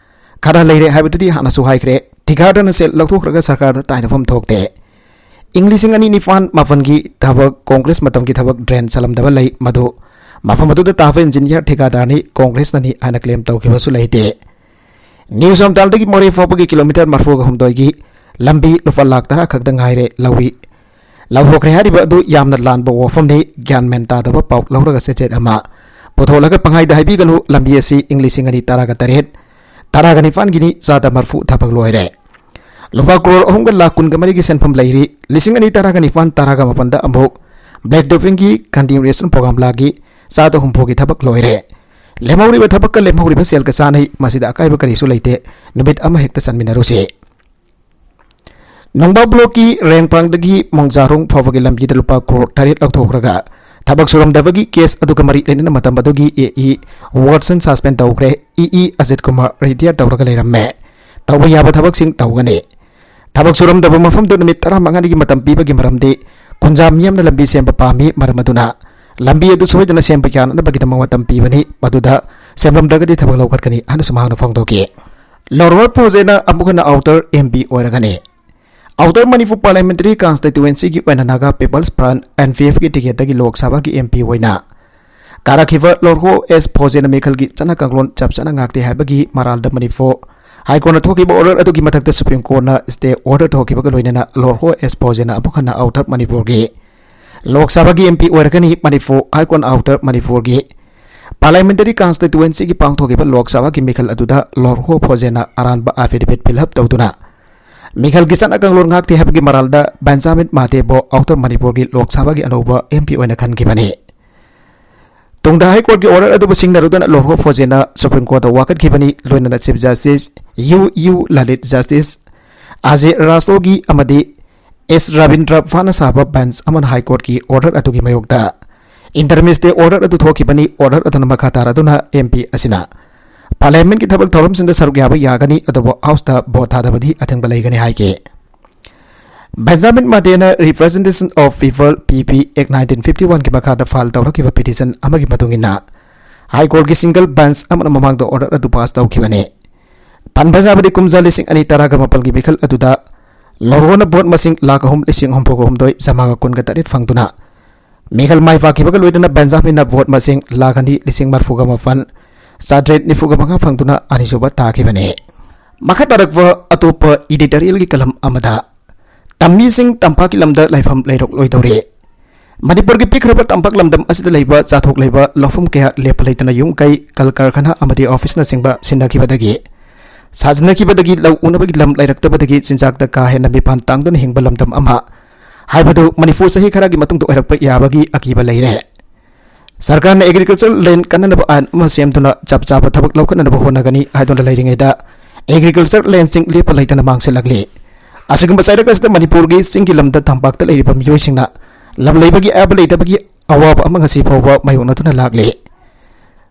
ꯈꯔ ꯂꯩꯔꯦ ꯍꯥꯏꯕꯗꯨꯗꯤ ꯍꯥꯟꯅꯁꯨ ꯍꯥꯏꯈ꯭ꯔꯦ꯫ ꯊꯤꯀꯥꯗꯔꯅ ꯁꯦꯜ ꯂꯧꯊꯣꯛꯈ꯭ꯔꯒ ꯁꯔꯀꯥꯔꯗ ꯇꯥꯏꯅꯐꯝ ꯊꯣꯛꯇꯦ꯫ ꯏꯪ ꯂꯤꯁꯤꯡ ꯑꯅꯤ ꯅꯤꯄꯥꯟ ꯃꯥꯄꯟꯒꯤ ꯊꯕꯛ, ꯀꯣꯡꯒ꯭ꯔꯦꯁ ꯃꯇꯝꯒꯤ ꯊꯕꯛ ꯗ꯭ꯔꯦꯟ ꯆꯜꯂꯝꯗꯕ ꯂꯩ, ꯃꯗꯨ ꯃꯐꯝ ꯑꯗꯨꯗ ꯇꯥꯕ ꯏꯟꯖꯤꯅꯤꯌꯥꯔ ꯊꯤꯀꯥꯗꯥꯔꯅꯤ, ꯀꯣꯡꯒ꯭ꯔꯦꯁꯅꯅꯤ ꯍꯥꯏꯅ ꯀ꯭ꯂꯦꯝ ꯇꯧꯈꯤꯕꯁꯨ ꯂꯩꯇꯦ꯫ ꯅ꯭ꯌꯨ ꯆꯝꯇꯥꯜꯗꯒꯤ ꯃꯣꯔꯦ ꯐꯥꯎꯕꯒꯤ ꯀꯤꯂꯣꯃꯤꯇꯔ ꯃꯔꯤꯐꯨꯒ ꯍꯨꯝꯗꯣꯏꯒꯤ ꯂꯝꯕꯤ ꯂꯨꯄꯥ ꯂꯥꯈ ꯇꯔꯥ ꯈꯛꯇ ꯉꯥꯏꯔꯦ ꯂꯧꯏ꯫ ꯂꯧꯊꯣꯛꯈ꯭ꯔꯦ ꯍꯥꯏꯔꯤꯕ ꯑꯗꯨ ꯌꯥꯝꯅ ꯂꯥꯟꯕ ꯋꯥꯐꯝꯅꯤ, ꯒ꯭ꯌꯥꯟ ꯃꯦꯟ ꯇꯥꯗꯕ ꯄꯥꯎ ꯂꯧꯔꯒ ꯆꯦꯆꯦꯠ ꯑꯃ ꯄꯨꯊꯣꯛꯂꯒ ꯄꯪꯍꯥꯏꯗ ꯍꯥꯏꯕꯤꯒꯅꯨ꯫ ꯂꯝꯕꯤ ꯑꯁꯤ ꯏꯪ ꯂꯤꯁꯤꯡ ꯑꯅꯤ ꯇꯔꯥꯒ ꯇꯔꯦꯠ, ꯇꯔꯥꯒ ꯅꯤꯄꯥꯟꯒꯤꯅꯤ, ꯆꯥꯗ ꯃꯔꯤꯐꯨ ꯊꯕꯛ ꯂꯣꯏꯔꯦ꯫ ꯂꯨꯄꯥ ꯀ꯭ꯔꯣꯔ ꯑꯍꯨꯝꯒ ꯂꯥꯈ ꯀꯨꯟꯒ ꯃꯔꯤꯒꯤ ꯁꯦꯟꯐꯝ ꯂꯩꯔꯤ꯫ ꯂꯤꯁꯤꯡ ꯑꯅꯤ ꯇꯔꯥꯒ ꯅꯤꯄꯥꯟ, ꯇꯔꯥꯒ ꯃꯥꯄꯟꯗ ꯑꯃꯨꯛ ꯕ꯭ꯂꯦꯛ ꯇꯣꯞꯄꯤꯡꯒꯤ ꯀꯟꯇꯤꯅ꯭ꯌꯨꯑꯦꯁꯟ ꯄ꯭ꯔꯣꯒ꯭ꯔꯥꯝ ꯂꯥꯛꯈꯤ꯫ ꯆꯥꯗ ꯍꯨꯝꯐꯨꯒꯤ ꯊꯕꯛ ꯂꯣꯏꯔꯦ꯫ ꯂꯦꯝꯍꯧꯔꯤꯕ ꯊꯕꯛꯀ ꯂꯦꯝꯍꯧꯔꯤꯕ ꯁꯦꯜꯒ ꯆꯥꯅꯩ꯫ ꯃꯁꯤꯗ ꯑꯀꯥꯏꯕ ꯀꯔꯤꯁꯨ ꯂꯩꯇꯦ꯫ ꯅꯨꯃꯤꯠ ꯑꯃ ꯍꯦꯛꯇ ꯆꯟꯃꯤꯟꯅꯔꯨꯁꯤ꯫ ꯅꯨꯡꯕꯥ ꯕ꯭ꯂꯣꯛꯀꯤ ꯔꯦꯡꯄꯥꯡꯗꯒꯤ ꯃꯣꯡꯖꯥꯔꯣꯡ ꯐꯥꯎꯕꯒꯤ ꯂꯝꯕꯤꯗ ꯂꯨꯄꯥ ꯀ꯭ꯔꯣꯔ ꯇꯔꯦꯠ ꯂꯧꯊꯣꯛꯈ꯭ꯔꯒ ꯊꯕꯛ ꯁꯨꯔꯝꯗꯕꯒꯤ ꯀꯦꯁ ꯑꯗꯨꯒ ꯃꯔꯤ ꯂꯩꯅꯅ ꯃꯇꯝ ꯑꯗꯨꯒꯤ ꯑꯦ ꯏ ꯋꯥꯠꯁꯟ ꯁꯁꯄꯦꯟ ꯇꯧꯈ꯭ꯔꯦ꯫ ꯏ ꯏ ꯑꯖꯤꯠ ꯀꯨꯃꯥꯔ ꯔꯤꯇꯤꯌꯔ ꯇꯧꯔꯒ ꯂꯩꯔꯝꯃꯦ꯫ ꯇꯧꯕ ꯌꯥꯕ ꯊꯕꯛꯁꯤꯡ ꯇꯧꯒꯅꯤ꯫ ꯊꯕꯛ ꯁꯨꯔꯝꯗꯕ ꯃꯐꯝꯗ ꯅꯨꯃꯤꯠ ꯇꯔꯥꯃꯉꯥꯅꯤꯒꯤ ꯃꯇꯝ ꯄꯤꯕꯒꯤ ꯃꯔꯝꯗꯤ ꯈꯨꯟꯖꯥ ꯃꯤꯌꯥꯝꯅ ꯂꯝꯕꯤ ꯁꯦꯝꯕ ꯄꯥꯝꯃꯤ꯫ ꯃꯔꯝ ꯑꯗꯨꯅ ꯂꯝꯕꯤ ꯑꯗꯨ ꯁꯣꯏꯗꯅ ꯁꯦꯝꯕ ꯌꯥꯅꯅꯕꯒꯤꯗꯃꯛ ꯃꯇꯝ ꯄꯤꯕꯅꯤ꯫ ꯃꯗꯨꯗ ꯁꯦꯝꯂꯝꯗ꯭ꯔꯒꯗꯤ ꯊꯕꯛ ꯂꯧꯈꯠꯀꯅꯤ ꯍꯥꯏꯅꯁꯨ ꯃꯍꯥꯛꯅ ꯐꯣꯡꯗꯣꯛꯈꯤ꯫ ꯂꯣꯋꯔ ꯄ꯭ꯔꯣꯖꯦꯛꯅ ꯑꯃꯨꯛ ꯍꯟꯅ ꯑꯥꯎꯇꯔ ꯑꯦꯝ ꯕꯤ ꯑꯣꯏꯔꯒꯅꯤ꯫ Outer Manipur Parliamentary Constituency-ꯒꯤ ꯑꯣꯏꯅ Naga People's Front, N P F-ꯀꯤ ꯇꯤꯀꯦꯠꯇꯒꯤ ꯂꯣꯛ ꯁꯚꯥꯒꯤ M P ꯑꯣꯏꯅ ꯀꯥꯔꯛꯈꯤꯕ ꯂꯣꯔꯍꯣ ꯑꯦꯁ ꯐꯣꯖꯦꯅ ꯃꯤꯈꯜꯒꯤ ꯆꯠꯅ ꯀꯥꯡꯂꯣꯟ ꯆꯞ ꯆꯥꯅ ꯉꯥꯛꯇꯦ ꯍꯥꯏꯕꯒꯤ ꯃꯔꯥꯜꯗ ꯃꯅꯤꯄꯨꯔ ꯍꯥꯏ ꯀꯣꯔꯠꯅ ꯊꯣꯛꯈꯤꯕ order ꯑꯗꯨꯒꯤ ꯃꯊꯛꯇ Supreme Court-ꯅ stay order ꯊꯣꯛꯈꯤꯕꯒ ꯂꯣꯏꯅꯅ ꯂꯣꯔꯍꯣ ꯑꯦꯁ ꯐꯣꯖꯦꯅ ꯑꯃꯨꯛ ꯍꯟꯅ Outer ꯃꯅꯤꯄꯨꯔꯒꯤ ꯂꯣꯛ ꯁꯚꯥꯒꯤ M P ꯑꯣꯏꯔꯒꯅꯤ꯫ ꯃꯅꯤꯄꯨꯔ ꯍꯥꯏ ꯀꯣꯔꯠꯅ Outer ꯃꯅꯤꯄꯨꯔꯒꯤ Parliamentary Constituency-ꯒꯤ ꯄꯥꯡꯊꯣꯛꯈꯤꯕ ꯂꯣꯛ ꯁꯚꯥꯒꯤ ꯃꯤꯈꯜ ꯑꯗꯨꯗ ꯂꯣꯔꯍꯣ ꯐꯣꯖꯦꯅ ꯑꯔꯥꯟꯕ affidavit fill up ꯇꯧꯗꯨꯅ ꯃꯤꯈꯜꯒꯤ ꯆꯠꯅ ꯀꯥꯡꯂꯣꯟ ꯉꯥꯛꯇꯦ ꯍꯥꯏꯕꯒꯤ ꯃꯔꯥꯜꯗ ꯕꯦꯟꯖꯥꯃꯤꯟ ꯃꯥꯇꯦꯕꯨ Outer ꯃꯅꯤꯄꯨꯔꯒꯤ ꯂꯣꯛ ꯁꯚꯥꯒꯤ ꯑꯅꯧꯕ M P ꯑꯣꯏꯅ ꯈꯟꯈꯤꯕꯅꯤ꯫ ꯇꯨꯡꯗ ꯍꯥꯏ ꯀꯣꯔꯠꯀꯤ order ꯑꯗꯨꯕꯨ ꯁꯤꯡꯅꯔꯨꯗꯨꯅ ꯂꯣꯔꯍꯣ ꯐꯣꯖꯦꯅ Supreme Court-ꯇ ꯋꯥꯀꯠꯈꯤꯕꯅꯤ꯫ ꯂꯣꯏꯅꯅ Chief Justice U U Lalit, Justice ꯑꯖꯦ ꯔꯥꯁꯇꯣꯒꯤ ꯑꯃꯗꯤ ꯑꯦꯁ ꯔꯕꯤꯟꯗ꯭ꯔ ꯐꯥꯅ ꯁꯥꯕ bench ꯑꯃꯅ ꯍꯥꯏ ꯀꯣꯔꯠꯀꯤ order ꯑꯗꯨꯒꯤ ꯃꯥꯌꯣꯛꯇ interim stay order ꯑꯗꯨ ꯊꯣꯛꯈꯤꯕꯅꯤ꯫ Order ꯑꯗꯨꯅ ꯃꯈꯥ ꯇꯥꯔꯗꯨꯅ M P ꯑꯁꯤꯅ Parliament-ꯀꯤ ꯊꯕꯛ ꯊꯧꯔꯝꯁꯤꯡꯗ ꯁꯔꯨꯛ ꯌꯥꯕ ꯌꯥꯒꯅꯤ, ꯑꯗꯨꯕꯨ House-ꯇ vote ꯊꯥꯗꯕꯗꯤ ꯑꯊꯤꯡꯕ ꯂꯩꯒꯅꯤ ꯍꯥꯏꯈꯤ꯫ Benjamin ꯃꯥꯇꯦꯅ Representation of People, P P Act nineteen fifty-one-ꯒꯤ ꯃꯈꯥꯗ file ꯇꯧꯔꯛꯈꯤꯕ petition ꯑꯃꯒꯤ ꯃꯇꯨꯡ ꯏꯟꯅ, ꯍꯥꯏ ꯀꯣꯔꯠꯀꯤ single bench ꯑꯃꯅ ꯃꯃꯥꯡꯗ order ꯑꯗꯨ pass ꯇꯧꯈꯤꯕꯅꯤ꯫ ꯄꯟꯕ ꯌꯥꯕꯗꯤ, ꯀꯨꯝꯖꯥ ꯂꯤꯁꯤꯡ ꯑꯅꯤ ꯇꯔꯥꯒ ꯃꯥꯄꯜꯒꯤ ꯃꯤꯈꯜ ꯑꯗꯨꯗ ꯂꯣꯔꯍꯣꯅ vote ꯃꯁꯤꯡ ꯂꯥꯈ ꯑꯍꯨꯝ ꯂꯤꯁꯤꯡ ꯍꯨꯝꯐꯨꯒ ꯍꯨꯝꯗꯣꯏ ꯆꯥꯝꯃꯉꯥꯒ ꯀꯨꯟꯒ ꯇꯔꯦꯠ ꯐꯪꯗꯨꯅ ꯃꯤꯈꯜ ꯃꯥꯏ ꯄꯥꯛꯈꯤꯕꯒ ꯂꯣꯏꯅꯅ ꯕꯦꯟꯖꯥꯃꯤꯟꯅ vote ꯃꯁꯤꯡ ꯂꯥꯈ ꯑꯅꯤ ꯂꯤꯁꯤꯡ ꯃꯔꯤꯐꯨꯒ ꯃꯥꯄꯜ ꯆꯥꯇ꯭ꯔꯦꯠ ꯅꯤꯐꯨꯒ ꯃꯉꯥ ꯐꯪꯗꯨꯅ ꯑꯅꯤꯁꯨꯕ ꯇꯥꯈꯤꯕꯅꯤ꯫ ꯃꯈꯥ ꯇꯥꯔꯛꯄ ꯑꯇꯣꯞꯄ editorial-ꯒꯤ column ꯑꯃꯗ, ꯇꯝꯃꯤꯁꯤꯡ ꯇꯝꯄꯥꯛꯀꯤ ꯂꯝꯗ ꯂꯩꯐꯝ ꯂꯩꯔꯛꯂꯣꯏꯗꯧꯔꯦ꯫ ꯃꯅꯤꯄꯨꯔꯒꯤ ꯄꯤꯛꯈ꯭ꯔꯕ ꯇꯝꯄꯥꯛ ꯂꯝꯗꯝ ꯑꯁꯤꯗ ꯂꯩꯕ ꯆꯥꯊꯣꯛ ꯂꯩꯕ ꯂꯧꯐꯝ ꯀꯌꯥ ꯂꯦꯞꯄ ꯂꯩꯇꯅ ꯌꯨꯝ ꯀꯩ, ꯀꯜ ꯀꯔꯈꯥꯅꯥ ꯑꯃꯗꯤ office-ꯅꯆꯤꯡꯕ ꯁꯤꯟꯅꯈꯤꯕꯗꯒꯤ, ꯁꯥꯖꯤꯟꯅꯈꯤꯕꯗꯒꯤ ꯂꯧ ꯎꯅꯕꯒꯤ ꯂꯝ ꯂꯩꯔꯛꯇꯕꯗꯒꯤ ꯆꯤꯟꯖꯥꯛꯇ ꯀꯥ ꯍꯦꯟꯅ ꯃꯤꯄꯥꯟ ꯇꯥꯡꯗꯨꯅ ꯍꯤꯡꯕ ꯂꯝꯗꯝ ꯑꯃ ꯍꯥꯏꯕꯗꯨ ꯃꯅꯤꯄꯨꯔ ꯆꯍꯤ ꯈꯔꯒꯤ ꯃꯇꯨꯡꯗ ꯑꯣꯏꯔꯛꯄ ꯌꯥꯕꯒꯤ ꯑꯀꯤꯕ ꯂꯩꯔꯦ꯫ ꯁꯔꯀꯥꯔꯅ agriculture land ꯀꯟꯅꯅꯕ ꯑꯥꯏꯟ ꯑꯃ ꯁꯦꯝꯗꯨꯅ ꯆꯞ ꯆꯥꯕ ꯊꯕꯛ ꯂꯧꯈꯠꯅꯅꯕ ꯍꯣꯠꯅꯒꯅꯤ ꯍꯥꯏꯗꯨꯅ ꯂꯩꯔꯤꯉꯩꯗ, agriculture land-ꯁꯤꯡ ꯂꯦꯞꯄ ꯂꯩꯇꯅ ꯃꯥꯡꯁꯤꯜꯂꯛꯂꯤ꯫ ꯑꯁꯤꯒꯨꯝꯕ ꯆꯩꯔꯛ ꯑꯁꯤꯗ ꯃꯅꯤꯄꯨꯔꯒꯤ ꯆꯤꯡꯒꯤ ꯂꯝꯗ ꯇꯝꯄꯥꯛꯇ ꯂꯩꯔꯤꯕ ꯃꯤꯑꯣꯏꯁꯤꯡꯅ ꯂꯝ ꯂꯩꯕꯒꯤ ꯑꯌꯥꯕ ꯂꯩꯇꯕꯒꯤ ꯑꯋꯥꯕ ꯑꯃ ꯉꯁꯤ ꯐꯥꯎꯕ ꯃꯥꯌꯣꯛꯅꯗꯨꯅ ꯂꯥꯛꯂꯤ꯫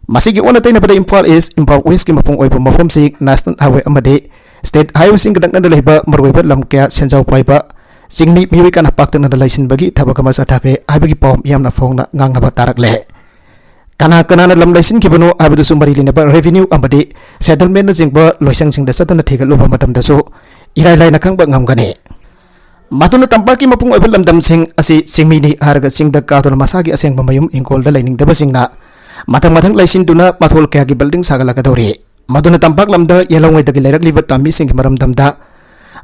ꯃꯁꯤꯒꯤ ꯑꯣꯟꯅ ꯇꯩꯅꯕꯗ, ꯏꯝꯐꯥꯜ East, ꯏꯝꯐꯥꯜ West-ꯀꯤ ꯃꯄꯨꯡ ꯑꯣꯏꯕ ꯃꯐꯝꯁꯤꯡ National Highway ꯑꯃꯗꯤ State Highway-ꯁꯤꯡꯒ ꯅꯛꯅꯅ ꯂꯩꯕ ꯃꯔꯨꯑꯣꯏꯕ ꯂꯝ ꯀꯌꯥ ꯁꯦꯟꯖꯥꯎ ꯄꯥꯏꯕ ꯆꯤꯡꯃꯤ ꯃꯤꯑꯣꯏ ꯀꯌꯥꯅ ꯄꯥꯛꯇꯛꯅꯅ ꯂꯩꯁꯤꯟꯕꯒꯤ ꯊꯕꯛ ꯑꯃ ꯆꯠꯊꯈ꯭ꯔꯦ ꯍꯥꯏꯕꯒꯤ ꯄꯥꯎ ꯃꯤꯌꯥꯝꯅ ꯐꯣꯡꯅ ꯉꯥꯡꯅꯕ ꯇꯥꯔꯛꯂꯦ꯫ ꯀꯅꯥ ꯀꯅꯥꯅ ꯂꯝ ꯂꯩꯁꯤꯟꯈꯤꯕꯅꯣ ꯍꯥꯏꯕꯗꯨꯁꯨ ꯃꯔꯤ ꯂꯩꯅꯕ revenue ꯑꯃꯗꯤ settlement-ꯅꯆꯤꯡꯕ ꯂꯣꯏꯁꯪꯁꯤꯡꯗ ꯆꯠꯇꯨꯅ ꯊꯤꯒꯠꯂꯨꯕ ꯃꯇꯝꯗꯁꯨ ꯏꯔꯥꯏ ꯂꯥꯏꯅ ꯈꯪꯕ ꯉꯝꯒꯅꯤ꯫ ꯃꯗꯨꯅ ꯇꯝꯄꯥꯛꯀꯤ ꯃꯄꯨꯡ ꯑꯣꯏꯕ ꯂꯝꯗꯝꯁꯤꯡ ꯑꯁꯤ ꯆꯤꯡꯃꯤꯅꯤ ꯍꯥꯏꯔꯒ ꯆꯤꯡꯗ ꯀꯥꯗꯨꯅ ꯃꯁꯥꯒꯤ ꯑꯁꯦꯡꯕ ꯃꯌꯨꯝ ꯏꯪꯈꯣꯜꯗ ꯂꯩꯅꯤꯡꯗꯕꯁꯤꯡꯅ ꯃꯊꯪ ꯃꯊꯪ ꯂꯩꯁꯤꯟꯗꯨꯅ ꯃꯊꯣꯜ ꯀꯌꯥꯒꯤ building ꯁꯥꯒꯠꯂꯛꯀꯗꯧꯔꯤ꯫ ꯃꯗꯨꯅ ꯇꯝꯄꯥꯛ ꯂꯝꯗ ꯌꯦꯜꯍꯧꯉꯩꯗꯒꯤ ꯂꯩꯔꯛꯂꯤꯕ ꯇꯝꯃꯤꯁꯤꯡꯒꯤ ꯃꯔꯝꯗꯝꯗ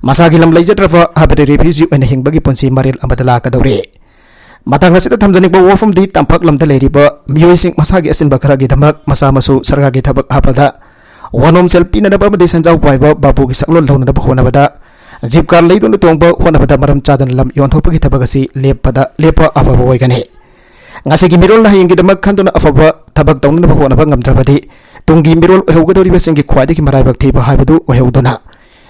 ꯃꯁꯥꯒꯤ ꯂꯝ ꯂꯩꯖꯗ꯭ꯔꯕ ꯍꯥꯏꯕꯗꯤ refugee ꯑꯣꯏꯅ ꯍꯤꯡꯕꯒꯤ ꯄꯨꯟꯁꯤ ꯃꯔꯦꯜ ꯑꯃꯗ ꯂꯥꯛꯀꯗꯧꯔꯤ꯫ ꯃꯇꯥꯡ ꯑꯁꯤꯗ ꯊꯝꯖꯅꯤꯡꯕ ꯋꯥꯐꯝꯗꯤ, ꯇꯝꯄꯥꯛ ꯂꯝꯗ ꯂꯩꯔꯤꯕ ꯃꯤꯑꯣꯏꯁꯤꯡ ꯃꯁꯥꯒꯤ ꯑꯁꯤꯟꯕ ꯈꯔꯒꯤꯗꯃꯛ ꯃꯁꯥ ꯃꯁꯨ ꯁꯔꯀꯥꯔꯒꯤ ꯊꯕꯛ ꯍꯥꯞꯄꯗ ꯋꯥꯅꯣꯝ ꯁꯦꯜ ꯄꯤꯅꯅꯕ ꯑꯃꯗꯤ ꯁꯦꯟꯖꯥꯎ ꯄꯥꯏꯕ ꯕꯥꯄꯨꯒꯤ ꯁꯛꯂꯣꯟ ꯂꯧꯅꯅꯕ ꯍꯣꯠꯅꯕꯗ, ꯖꯤꯞ ꯀꯥꯔ ꯂꯩꯗꯨꯅ ꯇꯣꯡꯕ ꯍꯣꯠꯅꯕꯗ ꯃꯔꯝ ꯆꯥꯗꯅ ꯂꯝ ꯌꯣꯟꯊꯣꯛꯄꯒꯤ ꯊꯕꯛ ꯑꯁꯤ ꯂꯦꯞꯄꯗ, ꯂꯦꯞꯄ ꯑꯐꯕ ꯑꯣꯏꯒꯅꯤ꯫ ꯉꯁꯤꯒꯤ ꯃꯤꯔꯣꯜꯅ ꯍꯌꯦꯡꯒꯤꯗꯃꯛ ꯈꯟꯗꯨꯅ ꯑꯐꯕ ꯊꯕꯛ ꯇꯧꯅꯅꯕ ꯍꯣꯠꯅꯕ ꯉꯝꯗ꯭ꯔꯕꯗꯤ, ꯇꯨꯡꯒꯤ ꯃꯤꯔꯣꯜ ꯑꯣꯏꯍꯧꯒꯗꯧꯔꯤꯕꯁꯤꯡꯒꯤ ꯈ꯭ꯋꯥꯏꯗꯒꯤ ꯃꯔꯥꯏꯕꯛ ꯊꯤꯕ ꯍꯥꯏꯕꯗꯨ ꯑꯣꯏꯍꯧꯗꯨꯅ,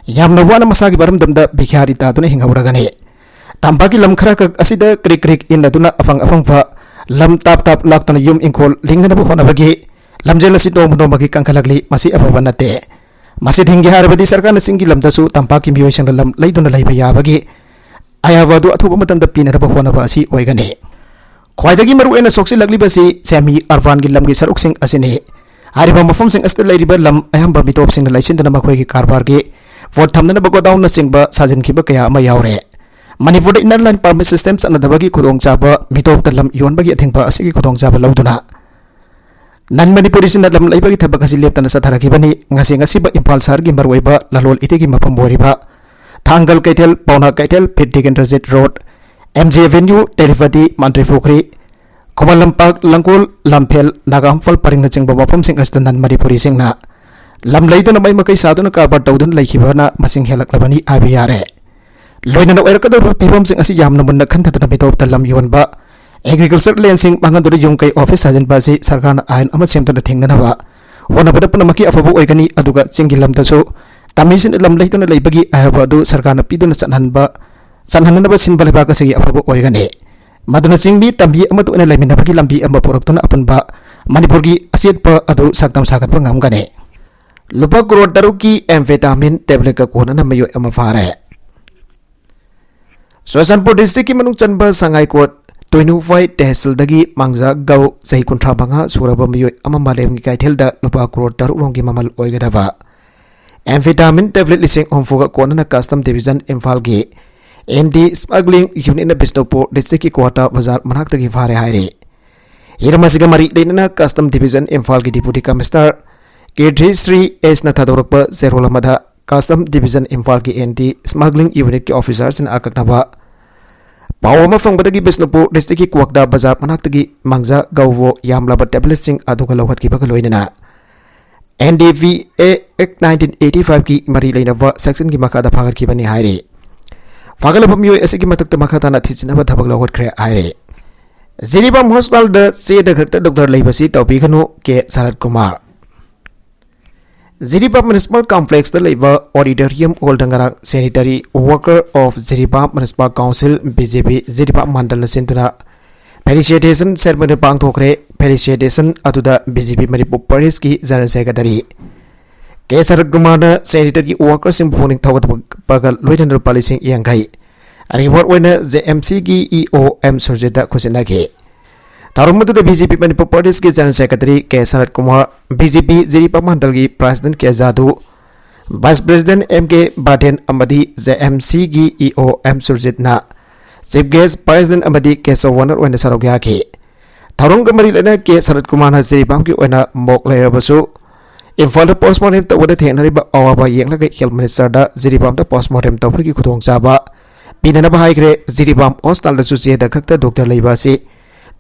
ꯌꯥꯝꯅ ꯋꯥꯅ ꯃꯁꯥꯒꯤ ꯃꯔꯝꯗꯝꯗ ꯚꯤꯈ꯭ꯌꯥꯔꯤ ꯇꯥꯗꯨꯅ ꯍꯤꯡꯍꯧꯔꯒꯅꯤ꯫ ꯇꯝꯄꯥꯛꯀꯤ ꯂꯝ ꯈꯔꯈꯛ ꯑꯁꯤꯗ ꯀ꯭ꯔꯤꯛ ꯀ꯭ꯔꯤꯛ ꯏꯟꯅꯗꯨꯅ ꯑꯐꯪ ꯑꯐꯪꯕ ꯂꯝ ꯇꯥꯞ ꯇꯥꯞ ꯂꯥꯛꯇꯨꯅ ꯌꯨꯝ ꯏꯪꯈꯣꯜ ꯂꯤꯡꯅꯅꯕ ꯍꯣꯠꯅꯕꯒꯤ ꯂꯝꯖꯦꯜ ꯑꯁꯤ ꯅꯣꯡꯃ ꯅꯣꯡꯃꯒꯤ ꯀꯟꯈꯠꯂꯛꯂꯤ꯫ ꯃꯁꯤ ꯑꯐꯕ ꯅꯠꯇꯦ꯫ ꯃꯁꯤ ꯊꯤꯡꯒꯦ ꯍꯥꯏꯔꯕꯗꯤ ꯁꯔꯀꯥꯔꯅ ꯆꯤꯡꯒꯤ ꯂꯝꯗꯁꯨ ꯇꯝꯄꯥꯛꯀꯤ ꯃꯤꯑꯣꯏꯁꯤꯡꯅ ꯂꯝ ꯂꯩꯗꯨꯅ ꯂꯩꯕ ꯌꯥꯕꯒꯤ ꯑꯌꯥꯕ ꯑꯗꯨ ꯑꯊꯨꯕ ꯃꯇꯝꯗ ꯄꯤꯅꯅꯕ ꯍꯣꯠꯅꯕ ꯑꯁꯤ ꯑꯣꯏꯒꯅꯤ꯫ ꯈ꯭ꯋꯥꯏꯗꯒꯤ ꯃꯔꯨꯑꯣꯏꯅ ꯁꯣꯛꯆꯤꯜꯂꯛꯂꯤꯕꯁꯤ semi urbanꯒꯤ ꯂꯝꯒꯤ ꯁꯔꯨꯛꯁꯤꯡ ꯑꯁꯤꯅꯤ꯫ ꯍꯥꯏꯔꯤꯕ ꯃꯐꯝꯁꯤꯡ ꯑꯁꯤꯗ ꯂꯩꯔꯤꯕ ꯂꯝ ꯑꯌꯥꯝꯕ ꯃꯤꯇꯣꯞꯁꯤꯡꯅ ꯂꯩꯁꯤꯟꯗꯨꯅ ꯃꯈꯣꯏꯒꯤ ꯀꯔꯕꯥꯔꯒꯤ ꯄꯣꯠ ꯊꯝꯅꯅꯕ ꯒꯣꯗꯥꯎꯟꯅꯆꯤꯡꯕ ꯁꯥꯖꯤꯟꯈꯤꯕ ꯀꯌꯥ ꯑꯃ ꯌꯥꯎꯔꯦ꯫ ꯃꯅꯤꯄꯨꯔꯗ inner line permit system ꯆꯠꯅꯗꯕꯒꯤ ꯈꯨꯗꯣꯡꯆꯥꯕ, ꯃꯤꯇꯣꯞꯇ ꯂꯝ ꯌꯣꯟꯕꯒꯤ ꯑꯊꯤꯡꯕ ꯑꯁꯤꯒꯤ ꯈꯨꯗꯣꯡꯆꯥꯕ ꯂꯧꯗꯨꯅ non Manipurisꯁꯤꯡꯅ ꯂꯝ ꯂꯩꯕꯒꯤ ꯊꯕꯛ ꯑꯁꯤ ꯂꯦꯞꯇꯅ ꯆꯠꯊꯔꯛꯈꯤꯕꯅꯤ꯫ ꯉꯁꯤ ꯉꯁꯤꯕ ꯏꯝꯐꯥꯜ ꯁꯍꯔꯒꯤ ꯃꯔꯨꯑꯣꯏꯕ ꯂꯂꯣꯟ ꯏꯇꯤꯛꯀꯤ ꯃꯐꯝ ꯑꯣꯏꯔꯤꯕ ꯊꯥꯡꯒꯜ ꯀꯩꯊꯦꯜ, ꯄꯥꯎꯅꯥ ꯀꯩꯊꯦꯜ, ꯐꯤꯠ Tikendrajit road, MG Avenue, Telipati, Mantri Pukhri, Khuman Lampak, ꯂꯪꯒꯣꯜ, ꯂꯝꯐꯦꯜ, Naga Imphal ꯄꯔꯤꯡꯅꯆꯤꯡꯕ ꯃꯐꯝꯁꯤꯡ ꯑꯁꯤꯗ non Manipurisꯁꯤꯡꯅ ꯂꯝ ꯂꯩꯗꯨꯅ ꯃꯩ ꯃꯀꯩ ꯁꯥꯗꯨꯅ ꯀꯔꯕꯥꯔ ꯇꯧꯗꯨꯅ ꯂꯩꯈꯤꯕꯅ ꯃꯁꯤꯡ ꯍꯦꯜꯂꯛꯂꯕꯅꯤ ꯍꯥꯏꯕ ꯌꯥꯔꯦ꯫ ꯂꯣꯏꯅꯅ ꯑꯣꯏꯔꯛꯀꯗꯧꯔꯤꯕ ꯐꯤꯕꯝꯁꯤꯡ ꯑꯁꯤ ꯌꯥꯝꯅ ꯃꯨꯟꯅ ꯈꯟꯊꯗꯨꯅ ꯃꯤꯇꯣꯞꯇ ꯂꯝ ꯌꯣꯟꯕ, agriculture landꯁꯤꯡ ꯃꯥꯡꯍꯟꯗꯨꯅ ꯌꯨꯝ ꯀꯩ office ꯁꯥꯖꯤꯟꯕ ꯑꯁꯤ ꯁꯔꯀꯥꯔꯅ ꯑꯥꯏꯟ ꯑꯃ ꯁꯦꯝꯗꯨꯅ ꯊꯤꯡꯅꯅꯕ ꯍꯣꯠꯅꯕꯗ ꯄꯨꯝꯅꯃꯛꯀꯤ ꯑꯐꯕ ꯑꯣꯏꯒꯅꯤ꯫ ꯑꯗꯨꯒ ꯆꯤꯡꯒꯤ ꯂꯝꯗꯁꯨ ꯇꯝꯃꯤꯁꯤꯡꯅ ꯂꯝ ꯂꯩꯗꯨꯅ ꯂꯩꯕꯒꯤ ꯑꯌꯥꯕ ꯑꯗꯨ ꯁꯔꯀꯥꯔꯅ ꯄꯤꯗꯨꯅ ꯆꯠꯍꯟꯕ, ꯆꯠꯍꯟꯅꯅꯕ ꯁꯤꯟꯕ ꯂꯩꯕꯥꯛ ꯑꯁꯤꯒꯤ ꯑꯐꯕ ꯑꯣꯏꯒꯅꯤ꯫ ꯃꯗꯨꯅ ꯆꯤꯡꯃꯤ ꯇꯝꯃꯤ ꯑꯃꯠꯇ ꯑꯣꯏꯅ ꯂꯩꯃꯤꯟꯅꯕꯒꯤ ꯂꯝꯕꯤ ꯑꯃ ꯄꯨꯔꯛꯇꯨꯅ ꯑꯄꯨꯟꯕ ꯃꯅꯤꯄꯨꯔꯒꯤ ꯑꯆꯦꯠꯄ ꯑꯗꯨ ꯁꯛꯇꯝ ꯁꯥꯒꯠꯄ ꯉꯝꯒꯅꯤ꯫ ꯂꯨꯄꯥ ꯀ꯭ꯔꯣꯔ ꯇꯔꯨꯛꯀꯤ amphetamine tabletꯀ ꯀꯣꯟꯅꯅ ꯃꯤꯑꯣꯏ ꯑꯃ ꯐꯥꯔꯦ꯫ ꯆꯨꯔꯆꯥꯟꯄꯨꯔ districtꯀꯤ ꯃꯅꯨꯡ ꯆꯟꯕ ꯁꯉꯥꯏꯀꯣꯠ ꯇꯣꯏꯅꯨꯐꯥꯏ ꯇꯦꯍꯁꯤꯜꯗꯒꯤ ꯃꯥꯡꯖꯥ ꯒꯧ, ꯆꯍꯤ ꯀꯨꯟꯊ꯭ꯔꯥ ꯃꯉꯥ ꯁꯨꯔꯕ ꯃꯤꯑꯣꯏ ꯑꯃ ꯃꯥꯂꯦꯝꯒꯤ ꯀꯩꯊꯦꯜꯗ ꯂꯨꯄꯥ ꯀ꯭ꯔꯣꯔ ꯇꯔꯨꯛ ꯔꯣꯝꯒꯤ ꯃꯃꯜ ꯑꯣꯏꯒꯗꯕ amphetamine tablet ꯂꯤꯁꯤꯡ ꯍꯨꯝꯐꯨꯒ ꯀꯣꯟꯅꯅ Custom Division ꯏꯝꯐꯥꯜꯒꯤ ꯑꯦꯟ ꯗꯤ ꯁ꯭ꯃꯒ꯭ꯂꯤꯡ ꯌꯨꯅꯤꯠꯅ ꯕꯤꯁꯅꯨꯄꯨꯔ ꯗꯤꯁꯇ꯭ꯔꯤꯛꯀꯤ ꯀ꯭ꯋꯥꯇꯥ ꯕꯖꯥꯔ ꯃꯅꯥꯛꯇꯒꯤ ꯐꯥꯔꯦ ꯍꯥꯏꯔꯤ꯫ ꯍꯤꯔꯝ ꯑꯁꯤꯒ ꯃꯔꯤ ꯂꯩꯅꯅ ꯀꯁꯇꯝ ꯗꯤꯕꯤꯖꯟ ꯏꯝꯐꯥꯜꯒꯤ ꯗꯤꯄꯨꯇꯤ ꯀꯃꯤꯁꯅꯔ ꯀꯤꯔꯇꯤꯁ꯭ꯔꯤ ꯑꯦꯁꯅ ꯊꯥꯗꯣꯔꯛꯄ ꯆꯦꯔꯣꯜ ꯑꯃꯗ ꯀꯁꯇꯝ ꯗꯤꯕꯤꯖꯟ ꯏꯝꯐꯥꯜꯒꯤ ꯑꯦꯟ ꯗꯤ ꯁ꯭ꯃꯒ꯭ꯂꯤꯡ ꯌꯨꯅꯤꯠꯀꯤ ꯑꯣꯐꯤꯁꯥꯔꯁꯤꯡꯅ ꯑꯀꯛꯅꯕ ꯄꯥꯎ ꯑꯃ ꯐꯪꯕꯗꯒꯤ ꯕꯤꯁꯅꯨꯄꯨꯔ ꯗꯤꯁꯇ꯭ꯔꯤꯛꯀꯤ ꯀ꯭ꯋꯥꯛꯇꯥ ꯕꯖꯥꯔ ꯃꯅꯥꯛꯇꯒꯤ ꯃꯥꯡꯖꯥ ꯒꯧꯋꯣ ꯌꯥꯝꯂꯕ ꯇꯦꯕ꯭ꯂꯦꯠꯁꯤꯡ ꯑꯗꯨꯒ ꯂꯧꯈꯠꯈꯤꯕꯒ ꯂꯣꯏꯅꯅ ꯑꯦꯟ ꯗꯤ ꯄꯤ ꯑꯦ ꯑꯦꯛ ꯅꯥꯏꯟꯇꯤꯟ ꯑꯩꯠꯇꯤ ꯐꯥꯏꯚꯀꯤ ꯃꯔꯤ ꯂꯩꯅꯕ ꯁꯦꯛꯁꯟꯒꯤ ꯃꯈꯥꯗ ꯐꯥꯒꯠꯈꯤꯕꯅꯤ ꯍꯥꯏꯔꯤ꯫ ꯐꯥꯒꯠꯂꯕ ꯃꯤꯑꯣꯏ ꯑꯁꯤꯒꯤ ꯃꯊꯛꯇ ꯃꯈꯥ ꯇꯥꯅ ꯊꯤꯖꯤꯟꯅꯕ ꯊꯕꯛ ꯂꯧꯈꯠꯈ꯭ꯔꯦ ꯍꯥꯏꯔꯤ꯫ ꯖꯤꯔꯤꯕꯥꯝ ꯍꯣꯁꯄꯤꯇꯥꯜꯗ ꯆꯦꯗ ꯈꯛꯇ ꯗꯣꯛꯇꯔ ꯂꯩꯕꯁꯤ ꯇꯧꯕꯤꯒꯅꯨ, ꯀꯦ ꯁꯔꯠ ꯀꯨꯃꯥꯔ꯫ ꯖꯤꯔꯤꯕꯥꯝ ꯃ꯭ꯌꯨꯅꯤꯁꯤꯄꯥꯜ ꯀꯝꯄ꯭ꯂꯦꯛꯁꯇ ꯂꯩꯕ ꯑꯣꯗꯤꯇꯣꯔꯤꯌꯝ ꯍꯣꯜꯗ ꯉꯔꯥꯡ Sanitary Worker of Jiribam Municipal Council, B J P, Jiribam ꯃꯟꯗꯜꯅ ꯁꯤꯟꯗꯨꯅ ꯐꯦꯂꯤꯁꯤꯇꯦꯁꯟ ꯁꯦꯔꯃꯣꯅꯤ ꯄꯥꯡꯊꯣꯛꯈ꯭ꯔꯦ꯫ ꯐꯦꯂꯤꯁꯤꯇꯦꯁꯟ ꯑꯗꯨꯗ ꯕꯤ ꯖꯦ ꯄꯤ ꯃꯅꯤꯄꯨꯔ ꯄ꯭ꯔꯗꯦꯁꯀꯤ ꯖꯦꯅꯔꯦꯜ ꯁꯦꯀ꯭ꯔꯦꯇꯔꯤ ꯀꯦ ꯁꯔꯠ ꯀꯨꯃꯥꯔꯅ ꯁꯦꯅꯤꯇꯔꯒꯤ ꯋꯥꯔꯀꯔꯁꯤꯡꯕꯨ ꯄꯨꯛꯅꯤꯡ ꯊꯧꯒꯠꯄꯒ ꯂꯣꯏꯅꯅ ꯂꯨꯄꯥ ꯂꯤꯁꯤꯡ ꯌꯥꯡꯈꯩ ꯔꯤꯋꯥꯔꯗ ꯑꯣꯏꯅ ꯖꯦ ꯑꯦꯝ ꯁꯤꯒꯤ ꯏ ꯑꯣ ꯑꯦꯝ ꯁꯨꯔꯖꯤꯠꯇ ꯈꯨꯠꯁꯤꯟꯅꯈꯤ꯫ ꯊꯧꯔꯝ ꯑꯗꯨꯗ ꯕꯤ ꯖꯦ ꯄꯤ ꯃꯅꯤꯄꯨꯔ ꯄ꯭ꯔꯗꯦꯁꯀꯤ ꯖꯦꯅꯔꯦꯜ ꯁꯦꯀ꯭ꯔꯦꯇꯔꯤ ꯀꯦ ꯁꯔꯠ Kumar, B J P Jiribam ꯃꯟꯗꯜꯒꯤ president ꯀꯦ ꯖꯥꯗꯨ, ꯚꯥꯏꯁ ꯄ꯭ꯔꯁꯤꯗꯦꯟꯠ ꯑꯦꯝ ꯀꯦ ꯕꯥꯗꯦꯟ ꯑꯃꯗꯤ ꯖꯦ ꯑꯦꯝ ꯁꯤꯒꯤ ꯏ ꯑꯣ ꯑꯦꯝ ꯁꯨꯔꯖꯤꯠꯅ ꯆꯤꯐ ꯒꯦꯁ꯭ꯠ, ꯄ꯭ꯔꯁꯤꯗꯦꯟꯠ ꯑꯃꯗꯤ ꯀꯦꯁꯕ ꯋꯥꯅꯔ ꯑꯣꯏꯅ ꯁꯔꯨꯛ ꯌꯥꯈꯤ꯫ ꯊꯧꯔꯝꯒ ꯃꯔꯤ ꯂꯩꯅꯅ ꯀꯦ ꯁꯔꯠ ꯀꯨꯃꯥꯔꯅ ꯖꯤꯔꯤꯕꯥꯝꯒꯤ ꯑꯣꯏꯅ ꯃꯣꯛ ꯂꯩꯔꯕꯁꯨ ꯏꯝꯐꯥꯜꯗ ꯄꯣꯁꯃꯣꯔꯇꯦꯝ ꯇꯧꯕꯗ ꯊꯦꯡꯅꯔꯤꯕ ꯑꯋꯥꯕ ꯌꯦꯡꯂꯒ ꯍꯦꯜꯊ ꯃꯤꯅꯤꯁꯇꯔꯗ ꯖꯤꯔꯤꯕꯥꯝꯗ ꯄꯣꯁꯃꯣꯔꯇꯦꯝ ꯇꯧꯕꯒꯤ ꯈꯨꯗꯣꯡꯆꯥꯕ ꯄꯤꯅꯅꯕ ꯍꯥꯏꯈ꯭ꯔꯦ꯫ ꯖꯤꯔꯤꯕꯥꯝ ꯍꯣꯁꯄꯤꯇꯥꯜꯗꯁꯨ ꯆꯦꯗ ꯈꯛꯇ ꯗꯣꯛꯇꯔ ꯂꯩꯕ ꯑꯁꯤ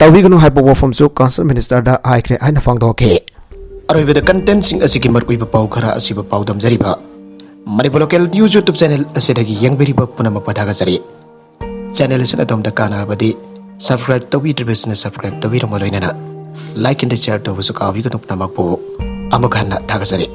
ꯇꯧꯕꯤꯒꯅꯨ ꯍꯥꯏꯕ ꯋꯥꯐꯝꯁꯨ ꯀꯟꯁꯔꯟ ꯃꯤꯅꯤꯁꯇꯔꯗ ꯍꯥꯏꯈ꯭ꯔꯦ ꯍꯥꯏꯅ ꯐꯣꯡꯗꯣꯛꯈꯤ꯫ ꯑꯔꯣꯏꯕꯗ ꯀꯟꯇꯦꯟꯠꯁꯤꯡ ꯑꯁꯤꯒꯤ ꯃꯔꯨꯑꯣꯏꯕ ꯄꯥꯎ ꯈꯔ ꯑꯁꯤꯕꯨ ꯄꯥꯎꯗꯝꯖꯔꯤꯕ Manipur local news YouTube channel ꯑꯁꯤꯗꯒꯤ ꯌꯦꯡꯕꯤꯔꯤꯕ ꯄꯨꯝꯅꯃꯛꯄꯨ ꯊꯥꯒꯠꯆꯔꯤ꯫ ꯆꯦꯅꯦꯜ ꯑꯁꯤꯅ ꯑꯗꯣꯝꯗ ꯀꯥꯟꯅꯔꯕꯗꯤ ꯁꯕꯁꯀ꯭ꯔꯥꯏꯕ ꯇꯧꯕꯤꯗ꯭ꯔꯤꯕꯁꯤꯡꯅ ꯁꯕꯁꯀ꯭ꯔꯥꯏꯕ ꯇꯧꯕꯤꯔꯝꯕ ꯂꯣꯏꯅꯅ ꯂꯥꯏꯛ ꯑꯃꯗꯤ ꯁꯤꯌꯔ ꯇꯧꯕꯁꯨ ꯀꯥꯎꯕꯤꯒꯅꯨ꯫ ꯄꯨꯝꯅꯃꯛꯄꯨ ꯑꯃꯨꯛ ꯍꯟꯅ ꯊꯥꯒꯠꯆꯔꯤ꯫